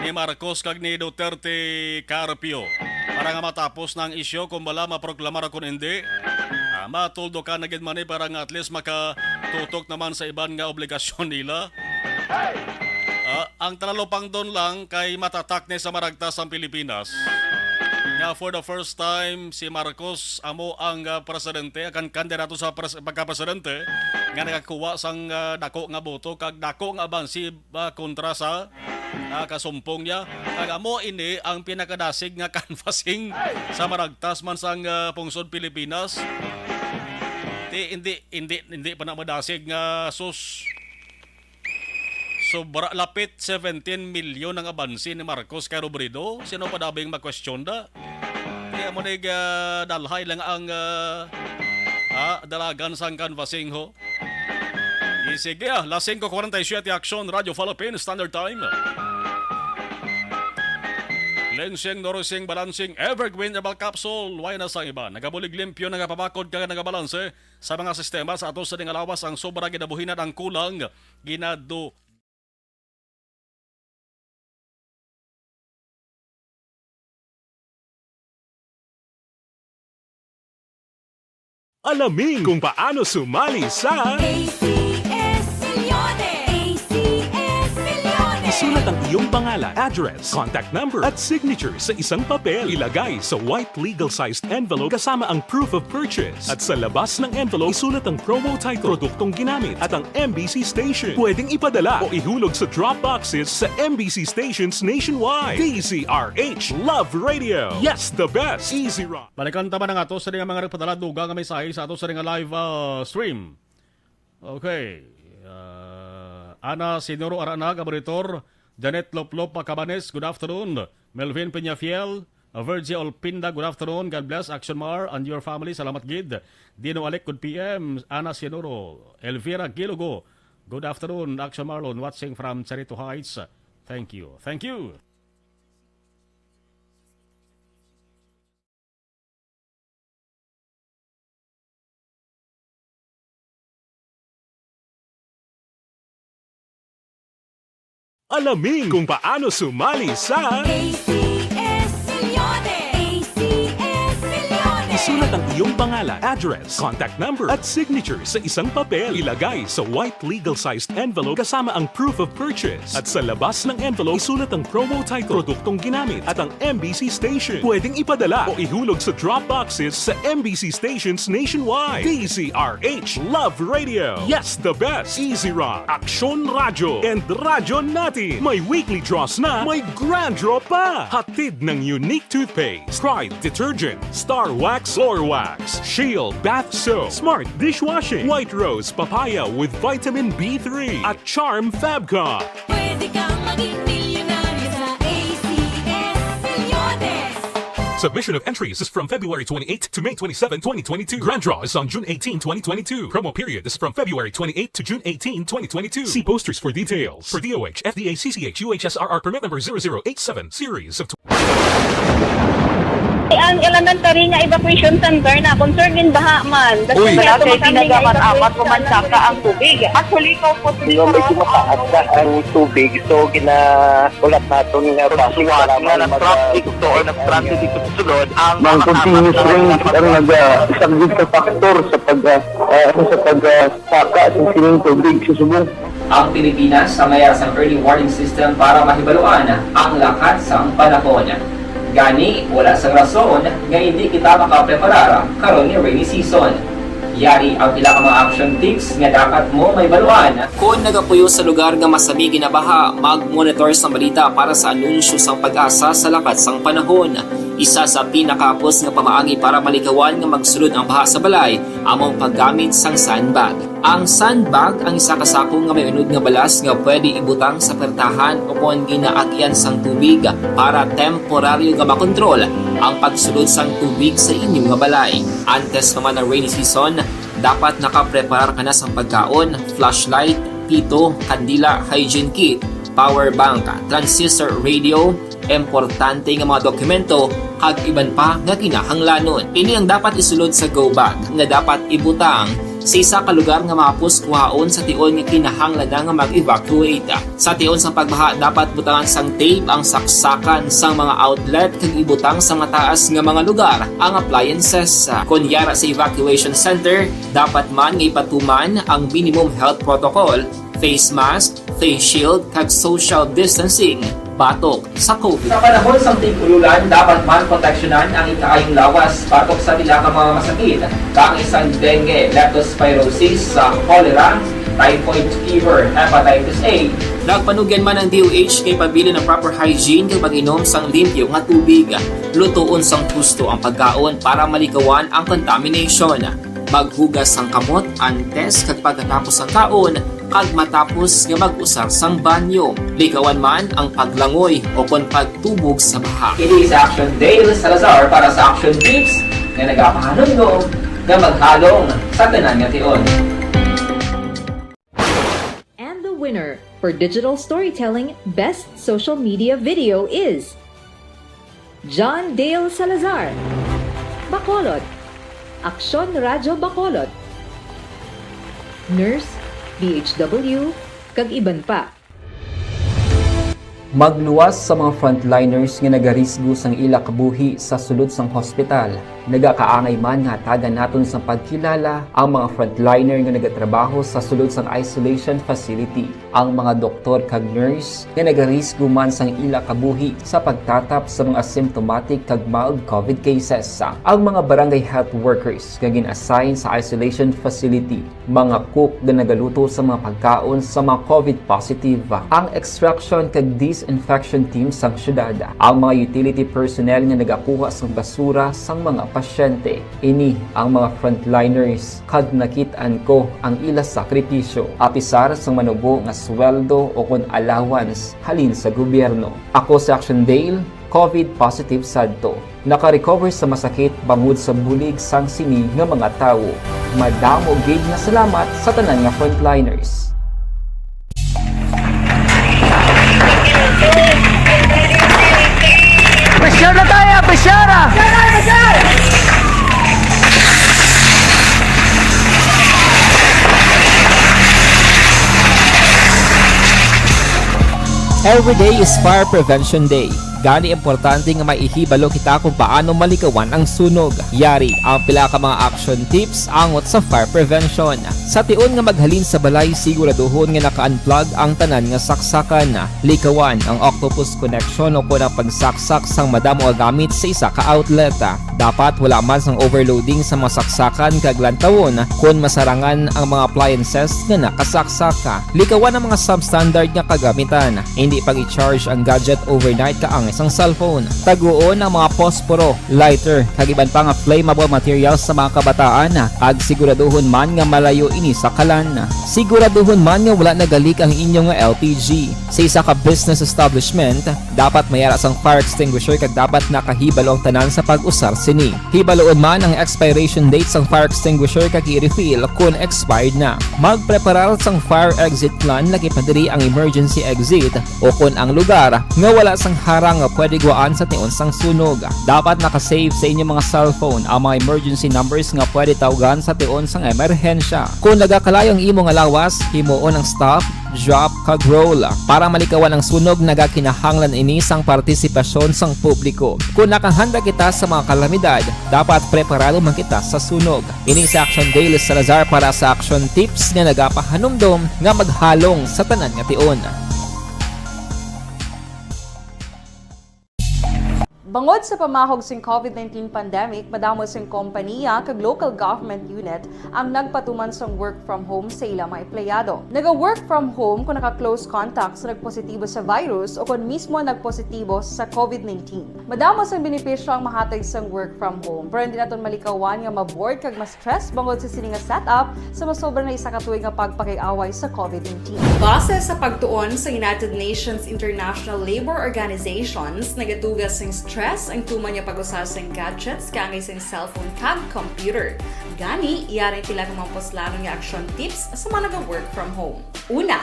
ni Marcos kag ni Duterte Carpio. Para nga matapos na ang isyu kung bala maproklamar o kung hindi. Ah, matuldo ka na gid man ni para nga at least makatutok naman sa iban nga obligasyon nila. Ah, ang talalupangdon lang kay matatak ni sa maragtas ang Pilipinas nga for the first time si Marcos amo ang, ah, presidente, ang kandidato sa pres-, pagka-presidente nga nakakuha sang, ah, dako nga boto kag dako nga abansi, ah, kontra sa, ah, kasumpong niya. Kag amo ini ang pinakadasig nga canvassing sa maragtas man sang, ah, pungsod Pilipinas. Di, hindi, hindi, hindi pa na madasig nga sus Sobra, lapit seventeen milyon ang abansi ni Marcos kay Robredo. Sino pa daw ang makwestiyon da? Kaya mo nig, ah, dalhay lang ang, ah, ah, dalagan sang canvassing ho. Sige, ah, las singko kuwarenta y siyete, Aksyon, Radyo Philippine Standard Time. Cleansing, nourishing, balancing, Evergreen Herbal Capsule. Way na sang iba. Nagabulig limpyo, nagapabakod, kag nagabalanse sa mga sistema sa ato sa ding alawas ang sobra ginabuhinan, ang kulang ginadu Alamin kung paano sumali sa A C S Milyones! A C S Milyones! Isulat ang iyong pangalan, address, contact number, at signature sa isang papel. Ilagay sa white legal-sized envelope kasama ang proof of purchase. At sa labas ng envelope, isulat ang promo title, produktong ginamit, at ang M B C station. Pwedeng ipadala o ihulog sa drop boxes sa M B C stations nationwide. D Z R H Love Radio. Yes, the best. Easy Rock. Balikan ta man ang ato sa mga nagpadala dugang nga mensahe sa ato sa nga live, ah, stream. Okay. Ah, Ana Sinuro Arana, Gaboritor, Janet Loplop Pacabanes, good afternoon. Melvin Peñafiel, Virgie Olpinda, good afternoon. God bless, Action Mar and your family. Salamat gid. Dino Alec, good P M. Ana Sinuro, Elvira Gilogo, good afternoon. Action Marlon, watching from Charito Heights. Thank you. Thank you. Alamin kung paano sumali sa A C S Milyones! A C S Milyones! Isulat ang iyong pangalan, address, contact number, at signature sa isang papel. Ilagay sa white legal-sized envelope kasama ang proof of purchase. At sa labas ng envelope, isulat ang promo title, produktong ginamit, at ang M B C station. Pwedeng ipadala o ihulog sa drop boxes sa M B C stations nationwide. D Z R H Love Radio. Yes, the best. Easy Rock, Aksyon Radyo, and Radyo Natin. May weekly draws na, may grand draw pa. Hatid ng Unique Toothpaste, Pride Detergent, Star Wax, Floor Wax, Shield Bath Soap, Smart Dishwashing, White Rose Papaya with Vitamin B three, at Charm Fabcon. Pwede kang maging milyonaryo sa A C S Milyones! Submission of entries is from February twenty-eighth to May twenty-seven, twenty twenty-two. Grand draw is on June eighteen, twenty twenty-two. Promo period is from February twenty-eighth to June eighteen, twenty twenty-two. See posters for details. For D O H, F D A, C C H, U H S R R permit number zero zero eight seven, series of Ang elementary nga evacuation center na concern din baha man. Uy. Wala kay ginagamat-amat, pumansaka ang tubig. Actually, ikaw po, medyo mataas na ang tubig, so gina-, ulat naton nga base sa mga nag-, nag-traffic to or nag-transit dito sa sulod, ang mga continuous rains ang nag-, ah, isang big factor sa pag, ah, ah, sa pag, ah, saka sa sining tubig sa subong. Ang Pilipinas ang may sang early warning system para mahibaluan ang lakat sang panahon. Gani, wala sang rason nga hindi kita makapreparar karon nga rainy season. Yari ang pila ka mga action tips nga dapat mo mahibaluan. Kon nagapuyo sa lugar nga masami ginabaha, mag-monitor sa balita para sa anunsyo sang PAGASA sa lakat sang panahon. Isa sa pinakahapos nga pamaagi para malikawan nga magsulod ang baha sa balay amo ang paggamit sang sandbag. Ang sandbag ang isa ka sako nga may unod nga balas nga pwede ibutang sa pertahan o kon ginaagian sang tubig para temporaryo nga makontrol ang pagsulod sang tubig sa inyo nga balay. Antes pa man ang rainy season, dapat nakapreparar ka na sang pagkaon, flashlight, pito, kandila, hygiene kit, power bank, transistor radio, importante nga mga dokumento, kag iban pa nga kinahanglanon. Ini ang dapat isulod sa go bag nga dapat ibutang sa isa ka lugar nga mahapos kuhaon sa tion nga kinahanglan na nga mag-evacuate. Sa tion sang pagbaha, dapat butangan sang tape ang saksakan sang mga outlet kag ibutang sa mataas nga mga lugar ang appliances. Kon yara sa evacuation center, dapat man nga ipatuman ang minimum health protocol, face mask, face shield, kag social distancing batok sa COVID. Sa panahon sang tig-ululan, dapat man proteksyonan ang ikaayong lawas batok sa pila ka mga masakit, kaangay sang dengue, leptospirosis, sa cholera, typhoid fever, hepatitis A. Nagpanugyan man ang D O H kay pabilin ang proper hygiene kag pag-inom sang limpyo nga tubig, lutoon sang husto ang pagkaon para malikawan ang contamination. Maghugas sang kamot antes kag pagkatapos sang kaon kag matapos nga mag-usar sang banyo. Likawan man ang paglangoy o kon pagtubog sa baha. Ini si Action Dale Salazar para sa Action Tips nga nagapahanumdom nga maghalong sa tanan nga tion. And the winner for digital storytelling best social media video is John Dale Salazar, Bacolod, Aksyon Radyo Bacolod, Nurse, D H W, kag iban pa. Magluwas sa mga frontliners nga nagarisgo sang ila kabuhi sa sulod sang hospital. Nagakaangay man nga hatagan naton sang pagkilala ang mga frontliner nga nagatrabaho sa sulod sang isolation facility, ang mga doktor kag nurse nga nagarisgo man sang ila kabuhi sa pagtatap sa mga symptomatic kag mild COVID cases, ang mga barangay health workers nga gin-assign sa isolation facility, mga cook nga nagaluto sa mga pagkaon sa mga COVID positive, ang extraction kag disinfection team sang syudad, ang mga utility personnel nga nagakuha sang basura sang mga pasyente. Ini ang mga frontliners, kag nakit-an ko ang ila sakripisyo, apisar sang manubo nga sweldo o kon allowance halin sa gobyerno. Ako si Action Dale, COVID positive sadto. Nakarecover sa masakit bangod sa bulig sang sini nga mga tawo. Madamo gid nga salamat sa tanan nga frontliners. Pressure na tayo! Pressure na! Every day is Fire Prevention Day. Gani, importante nga may ihibalo kita kung paano malikawan ang sunog. Yari ang pila ka mga action tips angot sa fire prevention. Sa tion nga maghalin sa balay, siguraduhon nga naka-unplug ang tanan nga saksakan. Likawan ang octopus connection o kon ang pagsaksak sang madamo nga gamit sa isa ka outlet. Dapat wala man sang overloading sa mga saksakan kag lantawon kon masarangan ang mga appliances nga nakasaksak. Likawan ang mga substandard nga kagamitan. Indi pag-i-charge ang gadget overnight kaangay sang cellphone. Taguon ang mga posporo, lighter, kag iban pa nga flammable materials sa mga kabataan, kag siguraduhon man nga malayo ini sa kalan. Siguraduhon man nga wala nagalik ang inyo nga L P G. Sa isa ka business establishment, dapat may ara sang fire extinguisher kag dapat nakahibalo ang tanan sa pag-usar Ini, hibaluon man ang expiration date sang fire extinguisher kag i-refill kon expired na. Magpreparar sang fire exit plan, lagi pa diri ang emergency exit o kon ang lugar nga wala sang harang nga pwede gwaan sa tion sang sunog. Dapat naka-save sa inyo mga cellphone ang mga emergency numbers nga pwede tawgan sa tion sang emerhensya. Kon nagakalayo ang imo nga lawas, himuon ang stop, drop, kag roll. Para malikawan ang sunog, nagakinahanglan ini sang partisipasyon sang publiko. Kon nakahanda kita sa mga kalamidad, dapat preparado man kita sa sunog. Ini si Action Dale Salazar para sa Action Tips nga nagapahanumdom nga maghalong sa tanan nga tion. Bangod sa pamahog sing covid nineteen pandemic, madamo sing kompaniya kag local government unit ang nagpatuman sang work from home sa ila mga empleyado. Naga-work from home kon naka-close contact sa nagpositibo sa virus o kon mismo nagpositibo sa covid nineteen. Madamo sang benepisyo ang mahatag sang work from home, pero hindi naton malikawan nga ma-bored kag ma-stress bangod sa sini nga setup sa masobra na isa ka tuig nga pagpakig-away sa covid nineteen. Base sa pagtuon sa United Nations International Labor Organizations, nagatuga sing stress ang tuman nga pag-usa sing gadgets kaangay sing cellphone kag computer. Gani, yari ang pila ka mga puslanon nga action tips sa mga naga-work from home. Una,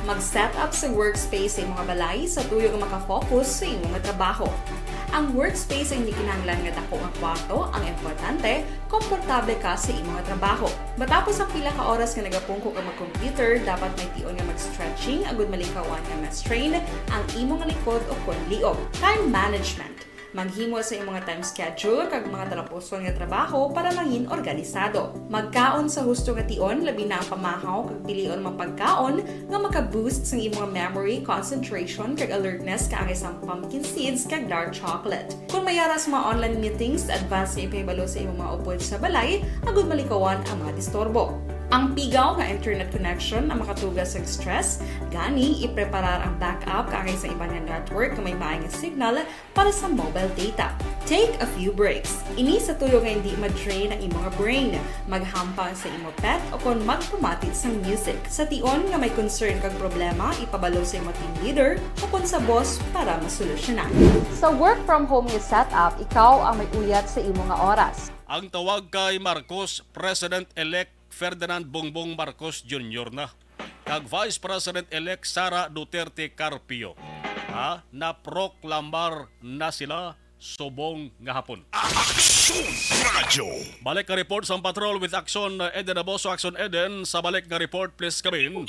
mag-set up sa workspace sa imong balay sa tuyo nga makafocus sa imong trabaho. Ang workspace ay hindi kinahanglan nga dako nga kwarto, ang importante, komportable ka sa imong trabaho. Matapos ang pila ka oras nga nagapungko ka mag-computer, dapat may tion nga mag-stretching agud malikawan nga ma-strain ang imong likod o kon liog. Time management. Maghimo sa imong time schedule kag mga talapuson nga trabaho para mangin organisado. Magkaon sa husto nga tion, labi na ang pamahaw kag pilion mga pagkaon nga maka-boost sang imong memory, concentration, kag alertness kaangay sang pumpkin seeds kag dark chocolate. Kon may ara sa mga online meetings, advance nga ipahibalo sa imong mga upod sa balay agud malikawan ang mga disturbo. Ang pigaw nga internet connection ang makatuga sa stress, gani ipreparar ang backup kaangay sa iban nga network nga may maayong signal para sa mobile data. Take a few breaks. Ini sa tuyo nga hindi ma-drain ang imong brain. Maghampang sa imo pet o kon magpamati sang music. Sa tion nga may concern kag problema, ipabalo sa imo team leader o kon sa boss para masolusyonan. Sa work from home nga setup, ikaw ang may uyat sa imo nga oras. Ang tawag kay Marcos, President-elect Ferdinand Bongbong Marcos Junior na kag Vice President-elect Sara Duterte Carpio, ha, naproklamar na sila subong nga hapon. Action Radio. Balik nga report sang patrol with Action Eden Aboso. Action Eden, sa balik nga report, please come in.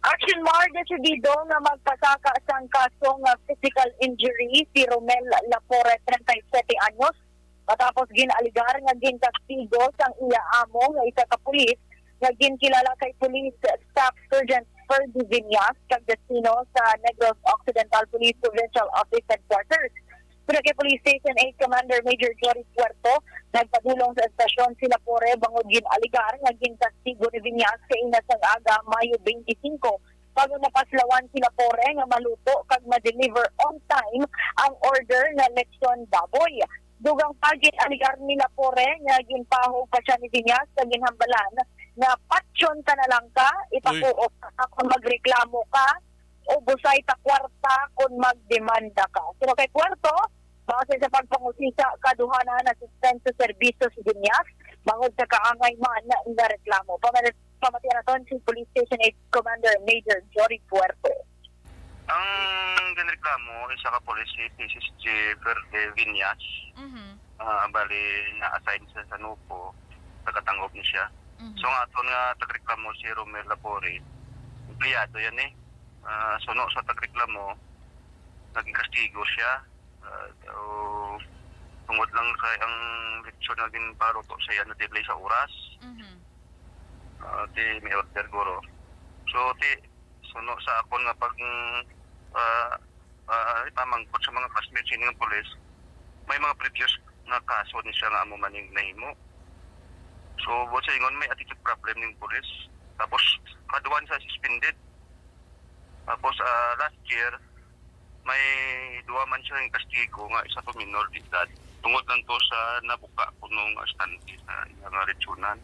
Action Mar, desidido nga magpasaka sang kaso nga physical injury si Romel Lapore, treinta y siete anyos, matapos gin-alegar nga ginkastigo sang iya amo nga isa ka pulis nga ginkilala kay Police Staff Sergeant Ferdy Viñas kag destino sa Negros Occidental Police Provincial Office Headquarters. Pero kay Police Station eight Commander Major Jory Puerto, nagpadulong sa estasyon si Lapore bangod gin-alegar nga ginkastigo ni Viñas kaina sang aga, Mayo twenty-five, bago napaslawan si Lapore nga maluto kag ma-deliver on time ang order nga lechon baboy. Dugang pa, gin-alegar ni Lapore nga ginpahog pa siya ni Viñas sa ginhambalan nga, "Patyon ka na lang ka, ipakuop ka kon magreklamo ka, o busay ta kwarta kon magdemanda ka." Pero kay Puerto, base sa pagpangusisa, kaduha na na-suspend sa serbisyo si Viñas bangod sa kaangay man nga reklamo. Pamati-, pamatian naton si Police Station eight Commander Major Jory Puerto. Ang ginreklamo, isa ka pulis, si P S S G Verde Viñas. Mhm. Ah, bali, na-assign sa Sanupo, taga-Tangub ni siya. Mhm. So, ang aton nga tagreklamo, si Romel Lapore, empleyado yan eh. Ah, suno sa tagreklamo, naging kastigo siya. Ah, so, tungod lang sa ang lechon nga ginpaluto sa iya na-delay sa oras. Mhm. Ah, ti may order guro. So, ti, suno sa akon nga pag, mm, ah, ah, ipamangkot sa mga classmates ini nga pulis, may mga previous nga kaso ni siya nga amo man yung nahimo. So, buot sa ingon, may attitude problem ning pulis. Tapos, kaduha siya suspended. Tapos, ah, last year, may duha man siya yung kastigo nga isa to minor de edad. Tungod lang to sa nabuka kuno nga estante sa iya nga lechonan.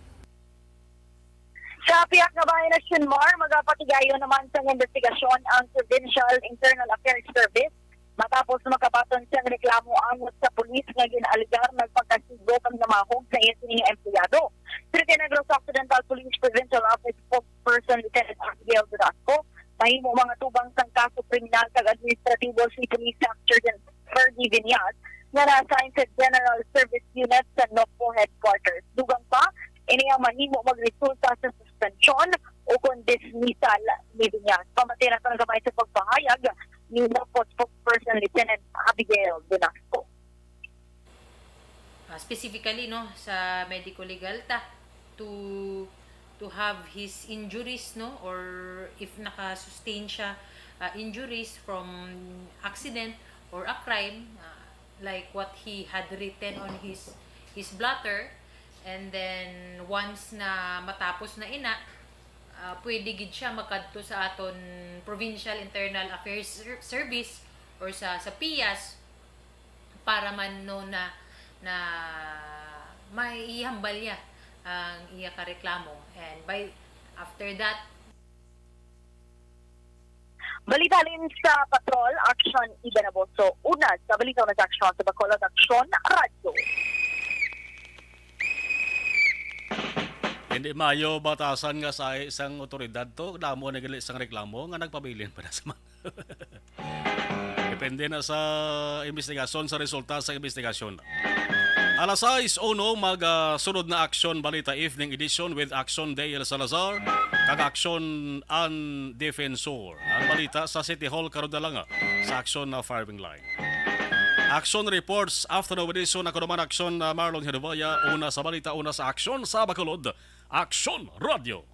Sa pihak nga bahin, Action Mar, magapatigayon naman sang investigasyon ang Provincial Internal Affairs Service Matapos makabaton siyang reklamo angot sa pulis nga gin-alegar nagpakasigo kag namahog sa iya sini nga empleyado. Si Ritenag Rosa Occidental Police Provincial Office Spokesperson Lieutenant Abigail Velasco, mahimo mga tubang sang kaso kriminal kag administratibo si Police Staff Sergeant Ferdy Viñas nga na-assign sa General Service Unit sa NOCPO Headquarters. Dugang pa, ini ang mahimo magresulta sa suspensyon o kon dismissal ni Viñas. Pamati na sa gamay sa pagpahayag ni NOCPO Spokesperson Lieutenant Abigail Velasco. Ah, specifically, no, sa medico legal ta, to to have his injuries, no, or if naka-sustain siya, ah, injuries from accident or a crime, ah, like what he had written on his his blotter, and then once na matapos na ina, ah, pwede gid siya makadto sa aton Provincial Internal Affairs Ser- Service or sa sa PIAS para man, no, na na may ihambal niya ang iya ka reklamo, and by after that. Balita halin sa Patrol, Aksyon Iba Naboso. Una sa balita, una sa Aksyon sa Bacolod, Aksyon Radyo. Hindi maayo batasan nga sa isang otoridad to, damo na gali sang reklamo nga nagpabilin pa na sa mga. Depende na sa investigasyon, sa resulta sa investigasyon. Alas sais uno, mag ah, sunod na Aksyon Balita Evening Edition with Aksyon Dale Salazar kag Aksyon An Defensor. Ang balita sa City Hall karon na lang, ah, sa Aksyon na Firing Line. Aksyon Reports Afternoon Edition. Ako naman, Aksyon na Marlon Hervaya. Una sa balita, una sa aksyon sa Bacolod. Aksyon Radio.